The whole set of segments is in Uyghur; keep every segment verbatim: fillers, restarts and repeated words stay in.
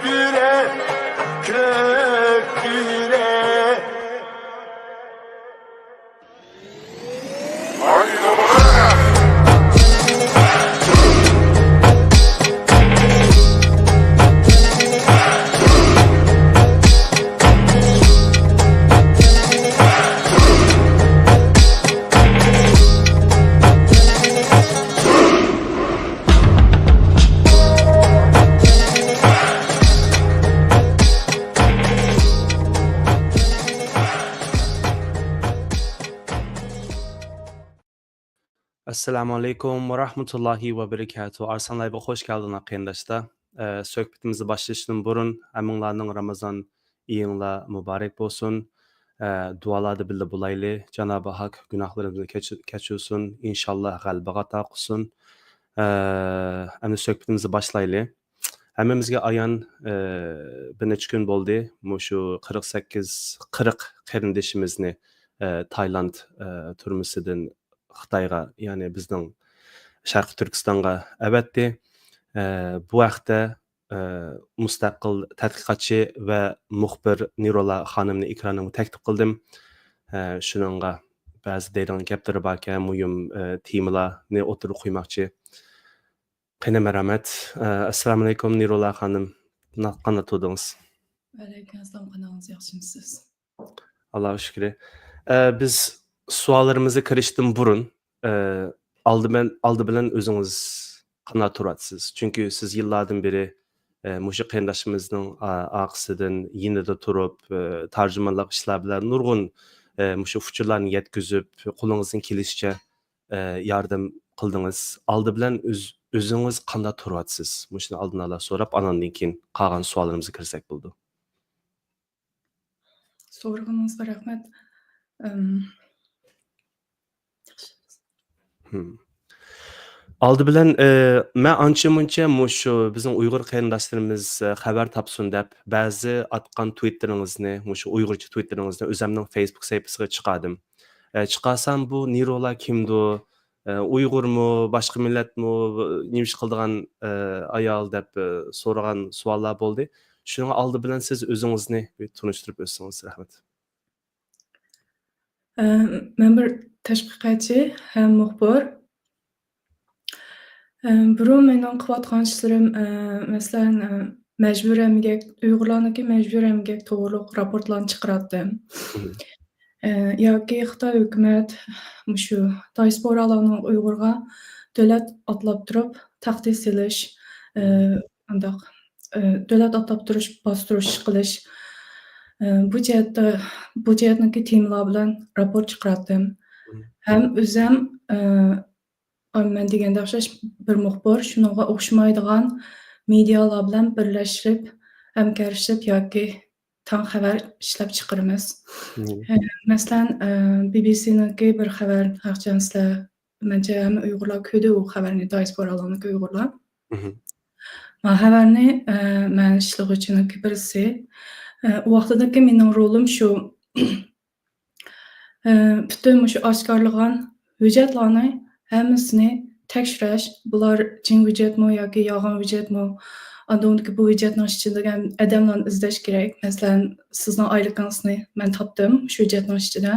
يۈرەك، كۆك يۈرەك. ئەسسالامۇئەلەيكۇم ۋە رەھمەتۇللاھى ۋە بەرىكاتۇھ. ئارسلان لايۋغا خوش كەلدىڭلار قېرىنداشلار. ئە، سۆھبىتىمىزنى باشلىشتىن بۇرۇن ھەممىڭلارنىڭ رامازان ئېيىڭلار مۇبارەك بولسۇن. ئە، دۇئالاردا بىللە بولايلى. جانابى ھاك گۇناھلىرىمىزنى كەچ-، كەچۈرسۇن. ئىنشاللا غەلىبە ئاتا قىلسۇن. ئە، ئەمدى سۆھبىتىمىزنى باشلايلى. ھەممىمىزگە ئايان، ئە، بىر نەچچە كۈن بولدى. مۇشۇ قىرىق سەككىز، قىرىق قېرىندىشىمىزنى، ئە، تايلاند، ئە، تۈرمىسىدىن خىتايغا، يەنى بىزنىڭ شەرقىي تۈركىستانغا ئەۋەتتى. ئە، بۇ ھەقتە، ئە، مۇستەقىل تەتقىقاتچى ۋە مۇخبىر نىرولا خانىمنى ئېكرانىمغا تەكلىپ قىلدىم. ئە، شۇنىڭغا بەزى دەيدىغان گەپلىرى باركەن، مۇھىم، ئە، تېمىلارنى ئوتتۇرىغا قويماقچى. قېنى، مەرھەمەت. ئە، ئەسسالامۇئەلەيكۇم، نىرولا خانىم. نا-، قانداق تۇردىڭىز؟ ۋەئەلەيكۇم ئەسسالام، قانداقسىز، ياخشىمۇسىز؟ ئاللاھۇ شۈكرى. ئە، بىز سوئاللىرىمىزغا كىرىشتىن بۇرۇن، ئە، ئالدى بىلەن، ئالدى بىلەن ئۆزىڭىز قانداق تۇرۇۋاتىسىز؟ چۈنكى سىز يىللاردىن بېرى، ئە، مۇشۇ قېرىنداشىمىزنىڭ ئا-، ئارقىسىدىن، يېنىدا تۇرۇپ، ئە، تەرجىمانلىق ئىشلار بىلەن نۇرغۇن، ئە، مۇشۇ ئۇچۇرلارنى يەتكۈزۈپ، قولىڭىزدىن كېلىشىچە ئە، ياردەم قىلدىڭىز. ئالدى بىلەن ئۆز-، ئۆزىڭىز قانداق تۇرۇۋاتىسىز؟ مۇشۇنى ئالدىن ئالا سوراپ، ئاناندىن كېيىن قالغان سوئاللىرىمىزغا كىرسەك بولىدۇ. سورىغىنىڭىزغا رەھمەت. ئەم، ياخشى. ھىم. ئالدى بىلەن، ئە، مەن ئانچە-مۇنچە مۇشۇ بىزنىڭ ئۇيغۇر قېرىنداشلىرىمىز، ئە، خەۋەر تاپسۇن دەپ، بەزى ئاتقان تۋىتتېرىڭىزنى، مۇشۇ ئۇيغۇرچە تۋىتتېرىڭىزنى ئۆزەمنىڭ فېيسبۇك سەھىپىسىگە چىقاردىم. ئە، چىقارسام، بۇ نىرولا كىمدۇ؟ ئە، ئۇيغۇرمۇ، باشقا مىللەتمۇ، نېمە ئىش قىلىدىغان، ئە، ئايال دەپ، ئە، سورىغان سوئاللار بولدى. شۇنىڭغا ئالدى بىلەن سىز ئۆزىڭىزنى بىر تونۇشتۇرۇپ ئۆتسىڭىز، رەھمەت. ئە، مەن بىر تەشۋىقاتچى ھەم مۇخبىر. ئە، بۇرۇن مېنىڭ قىلىۋاتقان ئىشلىرىم، ئە، مەسىلەن، ئە، مەجبۇرىي ئەمگەك، ئۇيغۇرلارنىڭكى مەجبۇرىي ئەمگەك توغرۇلۇق راپورتلارنى چىقىراتتىم. مم. ئە، ياكى خىتاي ھۆكۈمەت مۇشۇ دىياسپورالارنىڭ ئۇيغۇرغا دۆلەت ئاتلاپ تۇرۇپ تەھدىت سېلىش، ئە، مم. ئانداق، ئە، دۆلەت ئاتلاپ تۇرۇش، باستۇرۇش قىلىش، ئە، بۇ جەھەتتە، بۇ جەھەتنىڭكى تېمىلار بىلەن راپورت چىقىراتتىم. مم. ھەم ئۆزەم، ئە، ئا، مەن دېگەندە ئوخشاش بىر مۇخبىر، شۇنىڭغا ئوخشىمايدىغان مېدىيالار بىلەن بىرلەشىپ، ھەمكارلىشىپ ياكى تەڭ خەۋەر ئىشلەپ چىقىرىمىز. مم. ئە، مەسىلەن، ئە، بى بى سىنىڭكى بىر خەۋەر، ھەقىچان سىلەر، مەنچە ھەممە ئۇيغۇرلار كۆردى ئۇ خەۋەرنى، دىياسپورالارنىڭكى ئۇيغۇرلار. مم. ما خەۋەرنى، ئە، مەن ئىشلىغۇچىنىڭكى بىرسى. ئە، ئۇ ۋاقتىدىكى مېنىڭ رولۇم شۇ، ئە، پۈتۈن مۇشۇ ئاشكارىلىغان ھۆججەتلەرنى ھەممىسىنى تەكشۈرۈش، بۇلار چىن ھۆججەتمۇ ياكى يالغان ھۆججەتمۇ؟ ئاندىن كېيىن بۇ ھۆججەتنىڭ ئىچىدىكى ئادەملەرنى ئىزدەش كېرەك. مەسىلەن، سىزنىڭ ئايلىكىڭىزنى مەن تاپتىم شۇ ھۆججەتنىڭ ئىچىدە.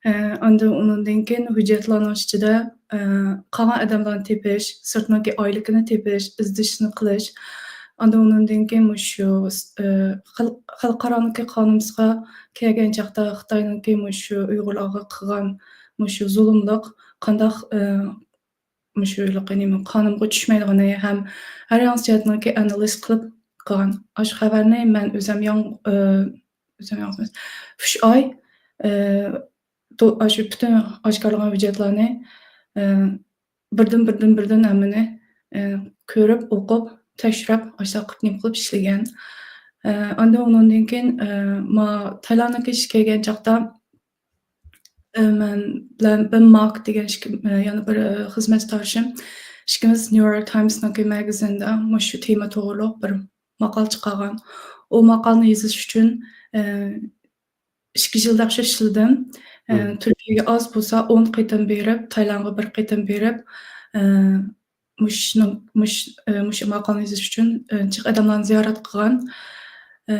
ئە، ئاندىن ئۇنىڭدىن كېيىن ھۆججەتلەرنىڭ ئىچىدە، ئە، قالغان ئادەملەرنى تېپىش، سىرتنىڭكى ئايلىكىنى تېپىش، ئىزدىنىشنى قىلىش. ئاندىن ئۇنىڭدىن كېيىن مۇشۇ، ئە، خەل-، خەلقئارانىڭكى قانۇنىمىزغا كەلگەن چاغدا خىتاينىڭكى مۇشۇ ئۇيغۇرلارغا قىلغان مۇشۇ زۇلۇملۇق قانداق، ئە، مۇشۇ ھېلىقى نېمە قانۇنغا چۈشمەيدىغىنى ھەم ھەر ھەيسىيەتنىڭكى ئانالىز قىلىپ قىلغان. ئاشۇ خەۋەرنى مەن ئۆزەم ياڭ-، ئە، ئۆزەم ياڭ-، ئۈچ ئاي، ئە، تو-، ئاشۇ پۈتۈن ئاشكارىلىغان ھۆججەتلەرنى، ئە، بىردىن، بىردىن، بىردىن ھەممىنى، ئە، كۆرۈپ، ئوقۇپ، تەكشۈرۈپ، ئاشۇنداق قىلىپ، نېمە قىلىپ ئىشلىگەن. ئە، ئاندىن ئۇنىڭدىن كېيىن، ئە، ما تايلاندقا ئىشكە كەلگەن چاغدا، ئە، مەن بىلەن بىر ماك دېگەن ئىككى، ئە، يەنە بىر، ئە، خىزمەتداشىم، ئىككىمىز نيۇ يورك تايمسنىڭكى ماگىزىنىدا مۇشۇ تېما توغرۇلۇق بىر ماقالە چىقارغان. ئۇ ماقالىنى يېزىش ئۈچۈن، ئە، ئىككى يىلدەك ئىشلىدىم. ئە، مم. تۈركىيەگە ئاز بولسا ئون قېتىم بېرىپ، تايلاندغا بىر قېتىم بېرىپ، ئە، مۇشۇنىڭ، مۇش-، ئە، مۇشۇ ماقالىنى يېزىش ئۈچۈن، ئە، جىق ئادەملەرنى زىيارەت قىلغان، ئە،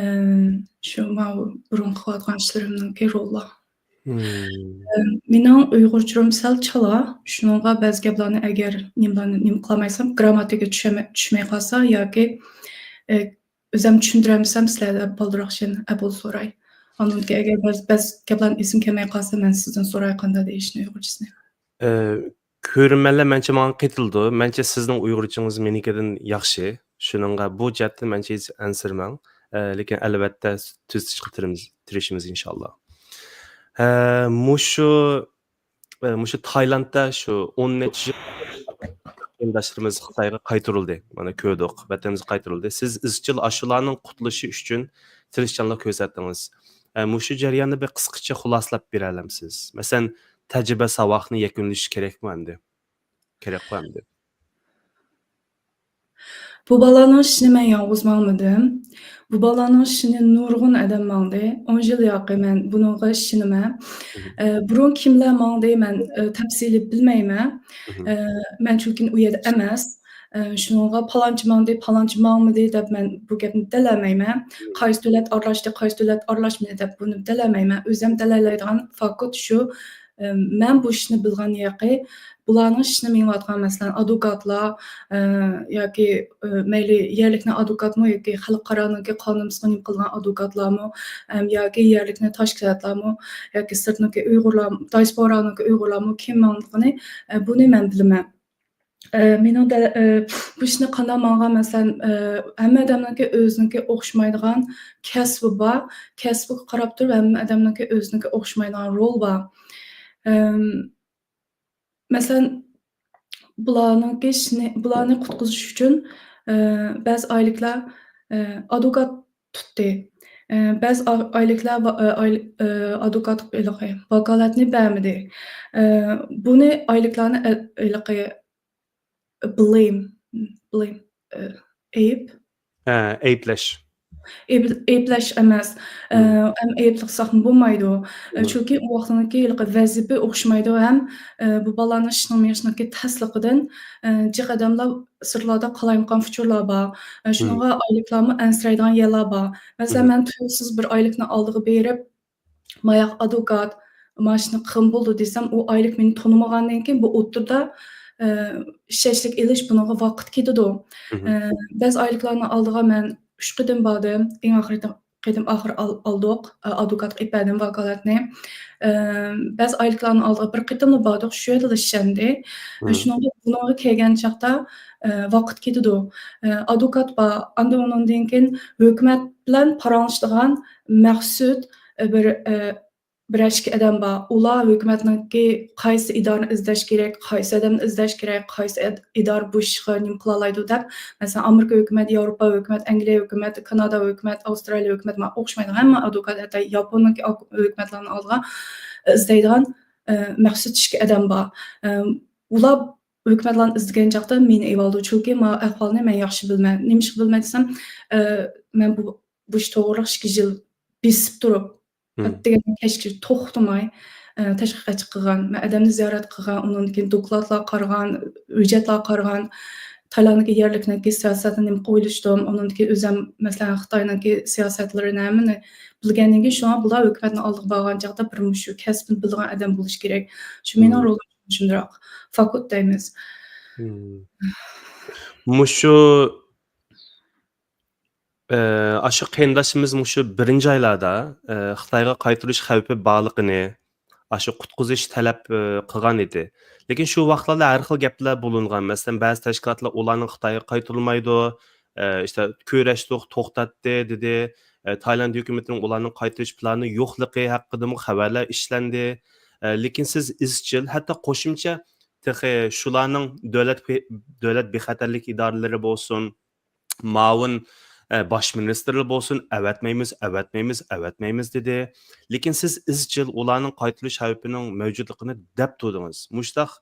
شۇ ماۋۇ بۇرۇنقى قىلىۋاتقان ئىشلىرىمنىڭكى رولى. مم. ئە، مېنىڭ ئۇيغۇرچىم سەل چالا، شۇنىڭغا بەزى گەپلەرنى ئەگەر نېمىلەرنى نېمە قىلالمايسام، گرامماتىكا چۈشەمە-، چۈشمەي قالسا ياكى، ئە، ئۆزۈم چۈشەندۈرەلمىسەم، سىلەردە بالدۇرراق شۇنى ئەپۇ سوراي. ئاندىن كېيىن ئەگەر بەز-، بەزى گەپلەرنى ئېسىم كەلمەي قالسا، مەن سىزدىن سوراي قانداق دېيىشنى ئۇيغۇرچىسىنى. ئە، كۆرۈرمەنلەر مەنچە ماڭا قېتىلىدۇ. مەنچە سىزنىڭ ئۇيغۇرچىڭىز مېنىڭكىدىن ياخشى. شۇنىڭغا بۇ جەھەتتىن مەنچە ھېچ ئەنسىرىمەڭ. ئە، لېكىن ئەلۋەتتە تۈزىتىشقا تىرىمىز-، تىرىشىمىز ئىنشاللا. ئە، مۇشۇ، ئە، مۇشۇ تايلاندتا شۇ ئون نەچچە يىل قېرىنداشلىرىمىز خىتايغا قايتۇرۇلدى. مانا كۆردۇق، ۋەتىنىمىزگە قايتۇرۇلدى. سىز ئىزچىل ئاشۇلارنىڭ قۇتۇلۇشى ئۈچۈن تىرىشچانلىق كۆرسەتتىڭىز. ئە، مۇشۇ جەرياننى بىر قىسقىچە خۇلاسىلەپ بېرەلەمسىز؟ مەسىلەن، تەجرىبە ساۋاقنى يەكۈنلىشى كېرەكمۇ ئەمدى؟ كېرەكقۇ ئەمدى. بۇ بالانىڭ ئىشىنى مەن يالغۇز ماڭمىدىم. بۇ بالانىڭ ئىشىنى نۇرغۇن ئادەم ماڭدى. ئون يىل ياقى مەن بۇنىڭغا ئىشىنىمەن. مم. ئە، بۇرۇن كىملەر ماڭدى، مەن، ئە، تەپسىلىي بىلمەيمەن. مم. ئە، مەن چۈنكى ئۇ يەردە ئەمەس. ئە، شۇنىڭغا پالانچى ماڭدى، پالانچى ماڭمىدى دەپ مەن بۇ گەپنى دەلەيمەن. مم. قايسى دۆلەت ئارىلاشتى، قايسى دۆلەت ئارىلاشمىدى دەپ بۇنى دەلەيمەن. ئۆزۈم دەلەيلەيدىغان فاكت شۇ. ئە، مەن بۇ ئىشنى بىلغان يېقى، بۇلارنىڭ ئىشىنى مېڭىۋاتقان، مەسىلەن، ئادۋوكاتلار، ئە، ياكى، ئە، مەيلى يەرلىكنىڭ ئادۋوكاتمۇ ياكى خەلقئارانىڭكى قانۇن بۇزغان نېمە قىلغان ئادۋوكاتلارمۇ، ئەم، ياكى يەرلىكنىڭ تاشكىلاتلارمۇ ياكى سىرتنىڭكى ئۇيغۇرلار، دىياسپورانىڭكى ئۇيغۇرلارمۇ كىم ماڭغىنى، ئە، بۇنى مەن بىلىمەن. ئە، مېنىڭ دە-، ئە، بۇ ئىشنى قانداق ماڭغان، مەسىلەن، ئە، ھەممە ئادەمنىڭكى ئۆزىنىڭكى ئوخشىمايدىغان كەسپى بار. كەسپىگە قاراپ تۇرۇپ ھەممە ئادەمنىڭكى ئۆزىنىڭكى ئوخشىمايدىغان رول بار. ئەم، مەسىلەن، بۇلارنىڭكى ئىشنى، بۇلارنى قۇتقۇزۇش ئۈچۈن، ئە، بەزى ئايلىكلار، ئە، ئادۋوكات تۇتتى. ئە، بەزى ئا-، ئايلىكلار ۋا-، ئە، ئايل-، ئە، ئادۋوكاتلىق ھېلىقى ۋاكالەتنى بەرمىدى. ئە، بۇنى ئايلىكلارنى ئە-، ھېلىقى blame، blame، ئە، ئەيىب. ھە، ئەيىبلەش. ئەيىب-، ئەيىبلەش ئەمەس. ئە، مم. ھەم ئەيىبلىق قىلساقمۇ بولمايدۇ. ئە، مم. چۈنكى ئۇ ۋاقىتنىڭكى ھېلىقى ۋەزىپە ئوخشىمايدۇ ھەم، ئە، بۇ بالىلارنىڭ ئىشىنىڭ مېڭىشىنىڭكى تەسلىقىدىن، ئە، جىق ئادەملەر سىرتلاردا قالايمىقان ئۇچۇرلار بار. ئە، مم. شۇنىڭغا ئايلىكلارمۇ ئەنسىرەيدىغان يەرلەر بار. مەسىلەن، مم. مەن تۇيۇقسىز بىر ئايلىكنىڭ ئالدىغا بېرىپ، ماياق ئادۋوكات، مانا شۇنى قىلغىن بولىدۇ دېسەم، ئۇ ئايلىك مېنى تونۇمىغاندىن كېيىن بۇ ئوتتۇرىدا، ئە، ئىشەنچلىك ئېلىش بۇنىڭغا ۋاقىت كېتىدۇ. مم. ئە، بەزى ئايلىكلارنىڭ ئالدىغا مەن ئۈچ قېتىم باردىم. ئەڭ ئاخىرقى قېتىم ئاخىر ئال-، ئالدۇق، ئە، ئادۋوكاتقا ئېلىپ بەردىم ۋاكالەتنى. ئە، بەزى ئايلىكلارنىڭ ئالدىغا بىر قېتىملا باردۇق، شۇ يەردىلا ئىشەندى. ئە، مم. شۇنىڭغا، بۇنىڭغا كەلگەن چاغدا، ئە، ۋاقىت كېتىدۇ. ئە، ئادۋوكات بار، ئاندىن ئۇنىڭدىن كېيىن ھۆكۈمەت بىلەن پاراڭلىشىدىغان مەخسۇس، ئە، بىر، ئە، بىرەر ئىككى ئادەم بار. ئۇلار ھۆكۈمەتنىڭكى قايسى ئىدارىنى ئىزدەش كېرەك، قايسى ئادەمنى ئىزدەش كېرەك، قايسى ئىد-، ئىدارە بۇ ئىشقا نېمە قىلالايدۇ دەپ، مەسىلەن، ئامېرىكا ھۆكۈمەت، ياۋروپا ھۆكۈمەت، ئەنگلىيە ھۆكۈمەت، كانادا ھۆكۈمەت، ئاۋسترالىيە ھۆكۈمەت، مانا ئوخشىمايدىغان ھەممە ئادۋوكات، ھەتتا ياپوننىڭكى ئاك-، ھۆكۈمەتلەرنىڭ ئالدىغا ئىزدەيدىغان، ئە، مەخسۇس ئىككى ئادەم بار. ئە، ئۇلار ھۆكۈمەتلەرنى ئىزدىگەن چاغدا مېنى ئېۋالىدۇ، چۈنكى ما ئەھۋالنى مەن ياخشى بىلىمەن. نېمىشقا بىلىمەن دېسەم، ئە، مەن بۇ، بۇ ئىش توغرىلىق ئىككى يىل بېسىپ تۇرۇپ، مم. ئەتىگەن كەچكىچە توختىماي، ئە، تەشۋىقاتچى قىلغان، مەن ئادەمنى زىيارەت قىلغان، ئۇنىڭدىن كېيىن دوكلاتلار قارىغان، ھۆججەتلەر قارىغان، تايلاندتىكى يەرلىكنىڭكى سىياسەتىنى نېمە قىلىۋېلىشتىم، ئۇنىڭدىن كېيىن ئۆزۈم، مەسىلەن، خىتاينىڭكى سىياسەتلىرىنى ھەممىنى بىلگەندىن كېيىن، شۇڭا بۇلار ھۆكۈمەتنىڭ ئالدىغا بارغان چاغدا بىر مۇشۇ كەسپىنى بىلىدىغان ئادەم بولۇشى كېرەك. شۇ مېنىڭ مم. رولۇم شۇنداق. فاكۇت دەيمىز. مم. مۇشۇ ئى، ئاشۇ قېرىنداشىمىز مۇشۇ بىرىنچى ئايلاردا، ئى، خىتايغا قايتۇرۇش خەۋپى بارلىقىنى، ئاشۇ قۇتقۇزۇش تەلەپ، ئى، قىلغان ئىدى. لېكىن شۇ ۋاقىتلاردا ھەر خىل گەپلەر بولۇنغان. مەسىلەن، بەزى تەشكىلاتلار ئۇلارنىڭ خىتايغا قايتۇرۇلمايدۇ، ئى، ئىشتە، كۆرۈشتۇق، توختاتتى دېدى. ئى، تايلاند ھۆكۈمىتىنىڭ ئۇلارنىڭ قايتۇرۇش پىلانى يوقلۇقى ھەققىدىمۇ خەۋەرلەر ئىشلەندى. ئى، لېكىن سىز ئىزچىل، ھەتتا قوشۇمچە تېخى شۇلارنىڭ دۆلەت بى-، دۆلەت بىخەتەرلىك ئىدارىلىرى بولسۇن، مۇئاۋىن، ئە، باش مىنىستىرلار بولسۇن، «ئەۋەتمەيمىز، ئەۋەتمەيمىز، ئەۋەتمەيمىز» دېدى. لېكىن سىز ئىزچىل ئۇلارنىڭ قايتۇرۇش خەۋپىنىڭ مەۋجۇتلۇقىنى دەپ تۇردىڭىز. مۇشۇنداق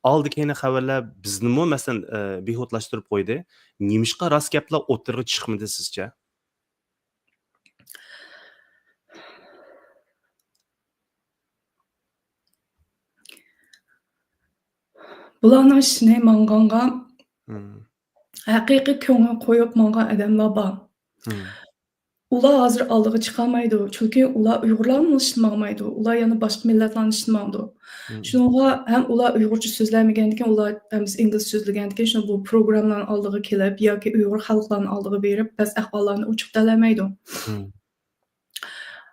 ئالدى كەينى خەۋەرلەر بىزنىمۇ، مەسىلەن، ئە، بىھۇدىلاشتۇرۇپ قويدى. نېمىشقا راست گەپلەر ئوتتۇرىغا چىقمىدى سىزچە؟ بۇلارنىڭ ئىشىنى ماڭغانغا ھەقىقىي كۆڭۈل قويۇپ ماڭغان ئادەملەر بار. ئۇلار ھازىر ئالدىغا چىقالمايدۇ، چۈنكى ئۇلار ئۇيغۇرلارنىڭ ئىشىنى ماڭمايدۇ، ئۇلار يەنە باشقا مىللەتلەرنىڭ ئىشىنى ماڭىدۇ. شۇنىڭغا ھەم ئۇلار ئۇيغۇرچە سۆزلەلمىگەندىكىن، ئۇلار ھەممىسى ئىنگلىزچە سۆزلىگەندىكىن، شۇ بۇ پروگراممىلارنىڭ ئالدىغا كېلىپ ياكى ئۇيغۇر خەلقلەرنىڭ ئالدىغا بېرىپ، بەزى ئەھۋاللارنى ئوچۇق دەلەلمەيدۇ.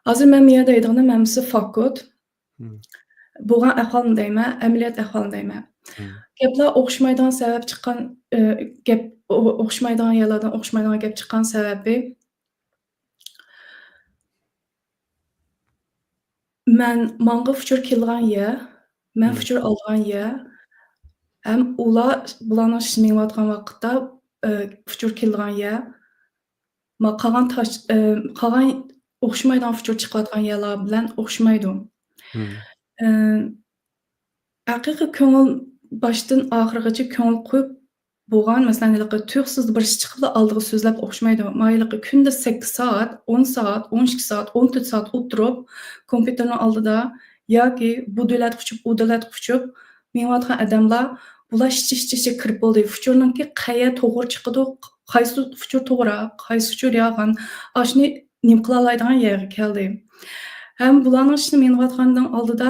ھازىر مەن بۇ يەردە دەيدىغىنىم ھەممىسى فاكت. بولغان ئەھۋالنى دەيمەن، ئەمەلىيەت ئەھۋالنى دەيمەن. گەپلەر ئوخشىمايدىغان سەۋەب چىققان، ئى، گەپ ئو-، ئوخشىمايدىغان يەرلەردىن ئوخشىمايدىغان گەپ چىققان سەۋەبى، مەن ماڭغا ئۇچۇر كېلىدىغان يەر، مەن ئۇچۇر ئالىدىغان يەر، ھەم ئۇلار بۇلارنىڭ ئىشىنى مېڭىۋاتقان ۋاقىتتا، ئى، ئۇچۇر كېلىدىغان يەر، ما-، قالغان تاش-، ئى، قالغان ئوخشىمايدىغان ئۇچۇر چىقىۋاتقان يەرلەر بىلەن ئوخشىمايدۇ. ئى، ھەقىقىي كۆڭۈل باشتىن ئاخىرغىچە كۆڭۈل قويۇپ بولغان، مەسىلەن، ھېلىقى تۇيۇقسىزلا بىرسى چىقىپلا ئالدىغا سۆزلەپ ئوخشىمايدۇ. ما ھېلىقى كۈندە سەككىز سائەت، ئون سائەت، ئون ئىككى سائەت، ئون تۆت سائەت ئولتۇرۇپ، كومپيۇتېرنىڭ ئالدىدا ياكى بۇ دۆلەتكە ئۇچۇپ، ئۇ دۆلەتكە ئۇچۇپ مېڭىۋاتقان ئادەملەر، بۇلار ئىچى-ئىچى كىرىپ بولدى. ئۇچۇرنىڭكى قەيەر توغرا چىقىدۇ، قايسى ئۇچۇر توغرا، قايسى ئۇچۇر يالغان، ئاشۇنى نېمە قىلالايدىغان يەرگە كەلدى. ھەم بۇلارنىڭ ئىشىنى مېڭىۋاتقاندىن ئالدىدا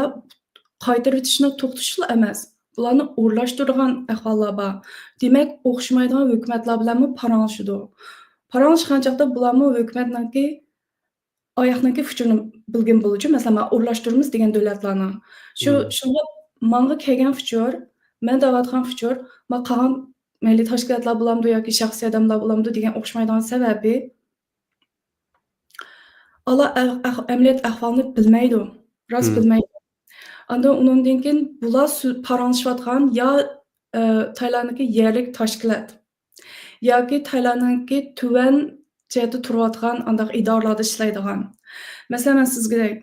قايتۇرۇۋېتىشنى توختىتىشلا ئەمەس، بۇلارنى ئورۇنلاشتۇرىدىغان ئەھۋاللار بار. دېمەك، ئوخشىمايدىغان ھۆكۈمەتلەر بىلەنمۇ پاراڭلىشىدۇ. پاراڭلاشقان چاغدا بۇلارمۇ ھۆكۈمەتنىڭكى ئاياقنىڭكى ئۇچۇرىنى بىلگىلى بولىدۇ، مەسىلەن، مانا ئورۇنلاشتۇرىمىز دېگەن دۆلەتلەرنىڭ. شۇ، شۇڭا ماڭا كەلگەن ئۇچۇر، مەن دەۋاتقان ئۇچۇر، ما قالغان مەيلى تەشكىلاتلار بولامدۇ ياكى شەخسىي ئادەملەر بولامدۇ دېگەن ئوخشىمايدىغان سەۋەبى، ئالا ئەھ-، ئەھ-، ئەمەلىيەت ئەھۋالنى بىلمەيدۇ، راست بىلمەيدۇ. ئاندىن ئۇنىڭدىن كېيىن بۇلار سۆ-، پاراڭلىشىۋاتقان يا، ئە، تايلاندتىكى يەرلىك تەشكىلات ياكى تايلاندنىڭكى تۆۋەن جەھەتتە تۇرۇۋاتقان ئانداق ئىدارىلاردا ئىشلەيدىغان. مەسىلەن، مەن سىزگە دەي،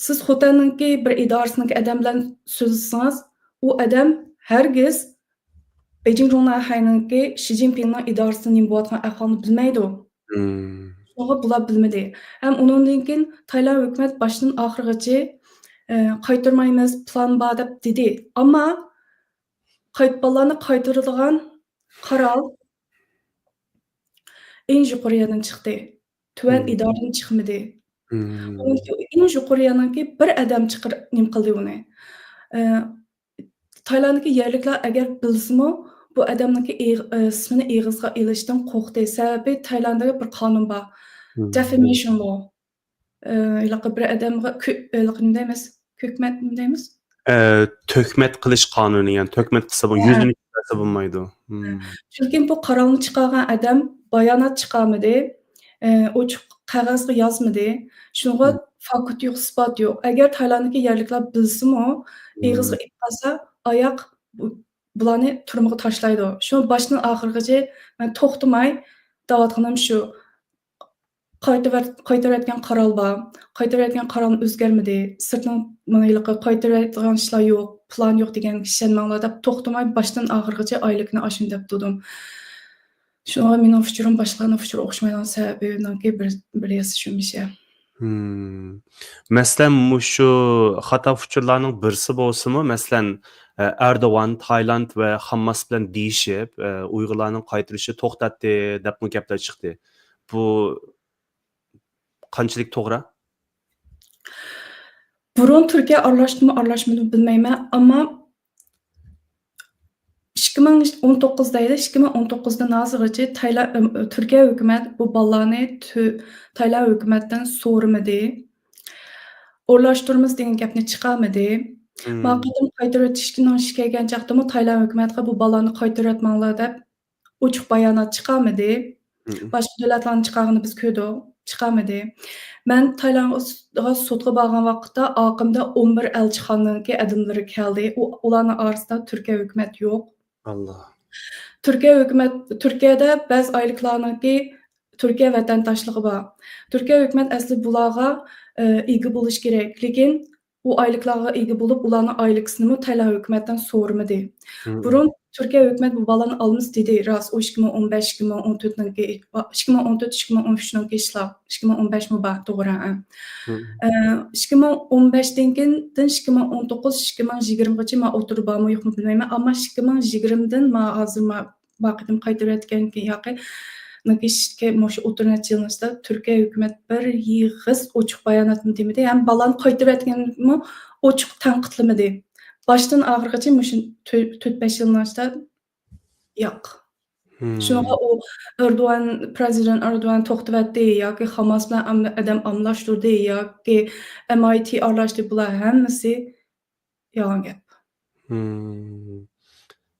سىز خوتەننىڭكى بىر ئىدارىسىنىڭكى ئادەم بىلەن سۆزلىسىڭىز، ئۇ ئادەم ھەرگىز بېيجىڭ جۇڭنەنخەينىڭكى شى جىنپىڭنىڭ ئىدارىسىدا نېمە بولۇۋاتقان ئەھۋالنى بىلمەيدۇ. شۇڭا بۇلار بىلمىدى. ھەم ئۇنىڭدىن كېيىن تايلاند ھۆكۈمەت باشتىن ئاخىرغىچە، ئە، قايتۇرمايمىز، پىلان بار دەپ دېدى. ئەمما قايتمىغانلارنى قايتۇرىدىغان قارار ئەڭ يۇقىرى يەردىن چىقتى. تۆۋەن ئىدارىدىن چىقمىدى. ئۇنىڭ ئۈچۈن ئەڭ يۇقىرى يەرنىڭكى بىر ئادەم چىقىر-، نېمە قىلدى ئۇنى. ئە، تايلاندتىكى يەرلىكلەر ئەگەر بىلسىمۇ، بۇ ئادەمنىڭكى ئېغ-، ئە، ئىسمىنى ئېغىزغا ئېلىشتىن قورقتى. سەۋەبى تايلانددا بىر قانۇن بار. دېفامېيشن لو. ئە، ھېلىقى بىر ئادەمگە كۆ-، ھېلىقى نېمە دەيمىز؟ كۆكمەت نېمە دەيمىز؟ ئە، تۆھمەت قىلىش قانۇنى، يەنى تۆھمەت قىلسا بۇ ھە. يۈزىنى كۆرسەتسە بولمايدۇ. چۈنكى بۇ قارارنى چىقارغان ئادەم بايانات چىقارمىدى، ئە، ئوچۇق قەغەزگە يازمىدى. شۇنىڭغا فاكت يوق، ئىسپات يوق. ئەگەر تايلاندتىكى يەرلىكلەر بىلسىمۇ، ئېغىزغا ئېيتقانسا، ئاياق بۇ-، بۇلارنى تۈرمىگە تاشلايدۇ. شۇ باشتىن ئاخىرغىچە مەن توختىماي دەۋاتقىنىم شۇ. قايتىۋەت-، قايتۇرۇۋەتكەن قارار بار. قايتۇرۇۋەتكەن قارارنى ئۆزگەرمىدى. سىرتنىڭ مانا ھېلىقى قايتۇرۇۋەتىدىغان ئىشلار يوق، پىلان يوق دېگەنگە ئىشەنمەڭلار دەپ توختىماي باشتىن ئاخىرغىچە ئايلىكنى ئاشۇنى دەپ تۇردۇم. شۇڭا مېنىڭ ئۇچۇرۇم باشقىلارنىڭ ئۇچۇرىغا ئوخشىمايدىغان سەۋەبىمنىڭكى بىر، بىر ياسى شۇ مىشە. مەسىلەن، مۇشۇ خاتا ئۇچۇرلارنىڭ بىرسى بولسىمۇ، مەسىلەن، ئە، ئەردوغان تايلاند ۋە خامماس بىلەن دېيىشىپ، ئە، ئۇيغۇرلارنىڭ قايتۇرۇلۇشى توختاتتى دەپمۇ گەپلەر چىقتى. بۇ قانچىلىك توغرا؟ بۇرۇن تۈركىيە ئارىلاشتىمۇ، ئارىلاشمىدىمۇ بىلمەيمەن، ئەمما ئىككى مىڭ ئون توققۇز دەيلى، ئىككى مىڭ ئون توققۇزدىن ھازىرغىچە تايلا-، ئىم، تۈركىيە ھۆكۈمەت بۇ بالىلارنى تۈ-، تايلاند ھۆكۈمەتتىن سورىمىدى. ئورۇنلاشتۇرىمىز دېگەن گەپنى چىقارمىدى. ما قېتىم قايتۇرۇۋېتىشنىڭ ئىشى كەلگەن چاغدىمۇ تايلاند ھۆكۈمەتكە بۇ بالىلارنى قايتۇرۇۋەتمەڭلار دەپ ئوچۇق بايانات چىقارمىدى. باشقا دۆلەتلەرنىڭ چىقارغىنىنى بىز كۆردۇق، چىقارمىدى. مەن تايلاندغا سوتقا بارغان ۋاقىتتا ئارقامدا ئون بىر ئەلچىخانىنىڭكى ئادەملىرى كەلدى. ئۇ، ئۇلارنىڭ ئارىسىدا تۈركىيە ھۆكۈمەت يوق. ئاللا. تۈركىيە ھۆكۈمەت، تۈركىيەدە بەزى ئايلىكلارنىڭكى تۈركىيە ۋەتەنداشلىقى بار. تۈركىيە ھۆكۈمەت ئەسلى بۇلارغا، ئە، ئىگە بولۇش كېرەك. لېكىن ئۇ ئايلىكلارغا ئىگە بولۇپ، ئۇلارنىڭ ئايلىكىسىنىمۇ تايلاند ھۆكۈمەتتىن سورىمىدى. بۇرۇن تۈركىيە ھۆكۈمەت بۇ بالىنى ئالىمىز دېدى، راست، ئۇ ئىككى مىڭ ئون بەش، ئىككى مىڭ ئون تۆتنىڭكى، ئىككى مىڭ ئون تۆت، ئىككى مىڭ ئون ئۈچنىڭكى ئىشلار، ئىككى مىڭ ئون بەشمۇ بار، توغرا، ھە. ئىككى مىڭ ئون بەشتىن كېيىن، ئىككى مىڭ ئون توققۇز، ئىككى مىڭ يىگىرمىغىچە مەن ئوتتۇرىدا بارمۇ يوقمۇ بىلمەيمەن، ئەمما ئىككى مىڭ يىگىرمىدىن مانا ھازىر ما-، ما قېتىم قايتۇرۇۋەتكەن ياقى، مۇشۇ ئوتتۇرا نەچچە يىلنىڭ ئىچىدە تۈركىيە ھۆكۈمەت بىر يىغىس ئوچۇق باياناتمۇ دېمىدى، ھەم بالىنى قايتۇرۇۋەتكەنمۇ ئوچۇق تەنقىدلىمىدى. باشتىن ئاخىرغىچە مۇشۇ تۆ-، تۆت، بەش يىلنىڭ ئىچىدە ياق. شۇنىڭغا ئۇ ئەردوغان، پرېزىدېنت ئەردوغان توختىۋەتتى ياكى خاماس بىلەن ئام-، ئادەم ئالماشتۇردى ياكى ئەم ئاي تى ئارىلاشتى، بۇلار ھەممىسى يالغان گەپ.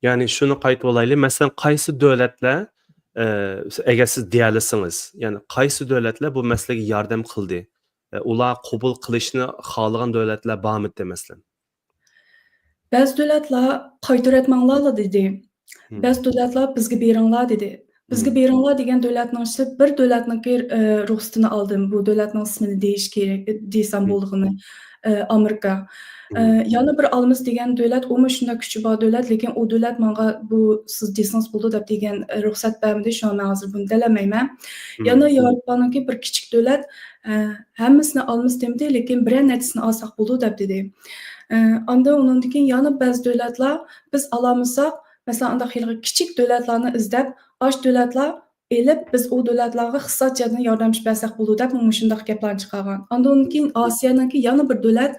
يەنى شۇنى قايتىۋالايلى، مەسىلەن، قايسى دۆلەتلەر، ئە، ئەگەر سىز دېيەلىسىڭىز، يەنى قايسى دۆلەتلەر بۇ مەسىلىگە ياردەم قىلدى؟ ئە، ئۇلار قوبۇل قىلىشنى خالىغان دۆلەتلەر بارمىدى، مەسىلەن؟ بەزى دۆلەتلەر قايتۇرۇۋەتمەڭلارلا دېدى. بەزى دۆلەتلەر بىزگە بېرىڭلار دېدى. بىزگە بېرىڭلار دېگەن دۆلەتنىڭ ئىچىدە بىر دۆلەتنىڭكى، ئە، رۇخسىتىنى ئالدىم. بۇ دۆلەتنىڭ ئىسمىنى دېيىش كېرەك، دېسەم بولىدىغىنى، ئە، ئامېرىكا. ئە، يەنە بىر ئالىمىز دېگەن دۆلەت، ئۇمۇ شۇنداق كۈچى بار دۆلەت، لېكىن ئۇ دۆلەت ماڭا بۇ سىز دېسىڭىز بولىدۇ دەپ دېگەن، ئە، رۇخسەت بەرمىدى. شۇڭا مەن ھازىر بۇنى دېيەلمەيمەن. يەنە ياۋروپانىڭكى بىر كىچىك دۆلەت، ئە، ھەممىسىنى ئالىمىز دېمىدى، لېكىن بىرەر نەچچىسىنى ئالساق بولىدۇ دەپ دېدى. ئە، ئاندىن ئۇنىڭدىن كېيىن يەنە بەزى دۆلەتلەر بىز ئالالمىساق، مەسىلەن، ئانداق ھېلىقى كىچىك دۆلەتلەرنى ئىزدەپ، ئاش دۆلەتلەر ئېلىپ، بىز ئۇ دۆلەتلەرگە ئىقتىساد جەھەتتىن ياردەم بەرسەك بولىدۇ دەپ مۇشۇنداق گەپلەرنى چىقارغان. ئاندىن كېيىن ئاسىيانىڭكى يەنە بىر دۆلەت،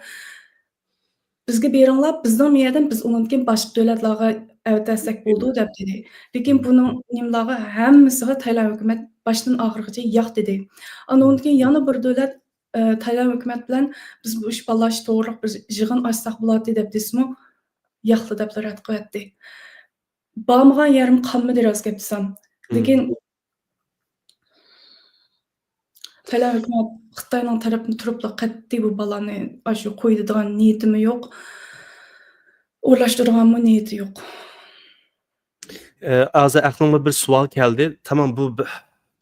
بىزگە بېرىڭلار، بىزنىڭ مۇ يەردىن بىز ئۇنىڭدىن كېيىن باشقا دۆلەتلەرگە ئەۋەتەرسەك بولىدۇ دەپ دېدى. لېكىن بۇنىڭ نېمىلارغا ھەممىسىغا تايلاند ھۆكۈمەت باشتىن ئاخىرغىچە ياق دېدى. ئاندىن كېيىن يەنە بىر دۆلەت، ئە، تايلاند ھۆكۈمەت بىلەن بىز بۇ ئىش بالىلار توغرىلىق بىر يىغىن ئاچساق بولاتتى دەپ دېسىمۇ، ياقلا دەپلا رەت قىلىۋەتتى. بارمىغان يېرىم قالمىدى راست گەپ دېسەم. لېكىن تايلاند ھۆكۈمەت خىتاينىڭ تەرىپىدىن تۇرۇپلا قەتئىي بۇ بالىلارنى ئاشۇ قويىدىغان نىيىتىمۇ يوق. ئورۇنلاشتۇرىدىغانمۇ نىيىتى يوق. ئە، ھازىر ئەقلىمگە بىر سوئال كەلدى. تامام بۇ ب-،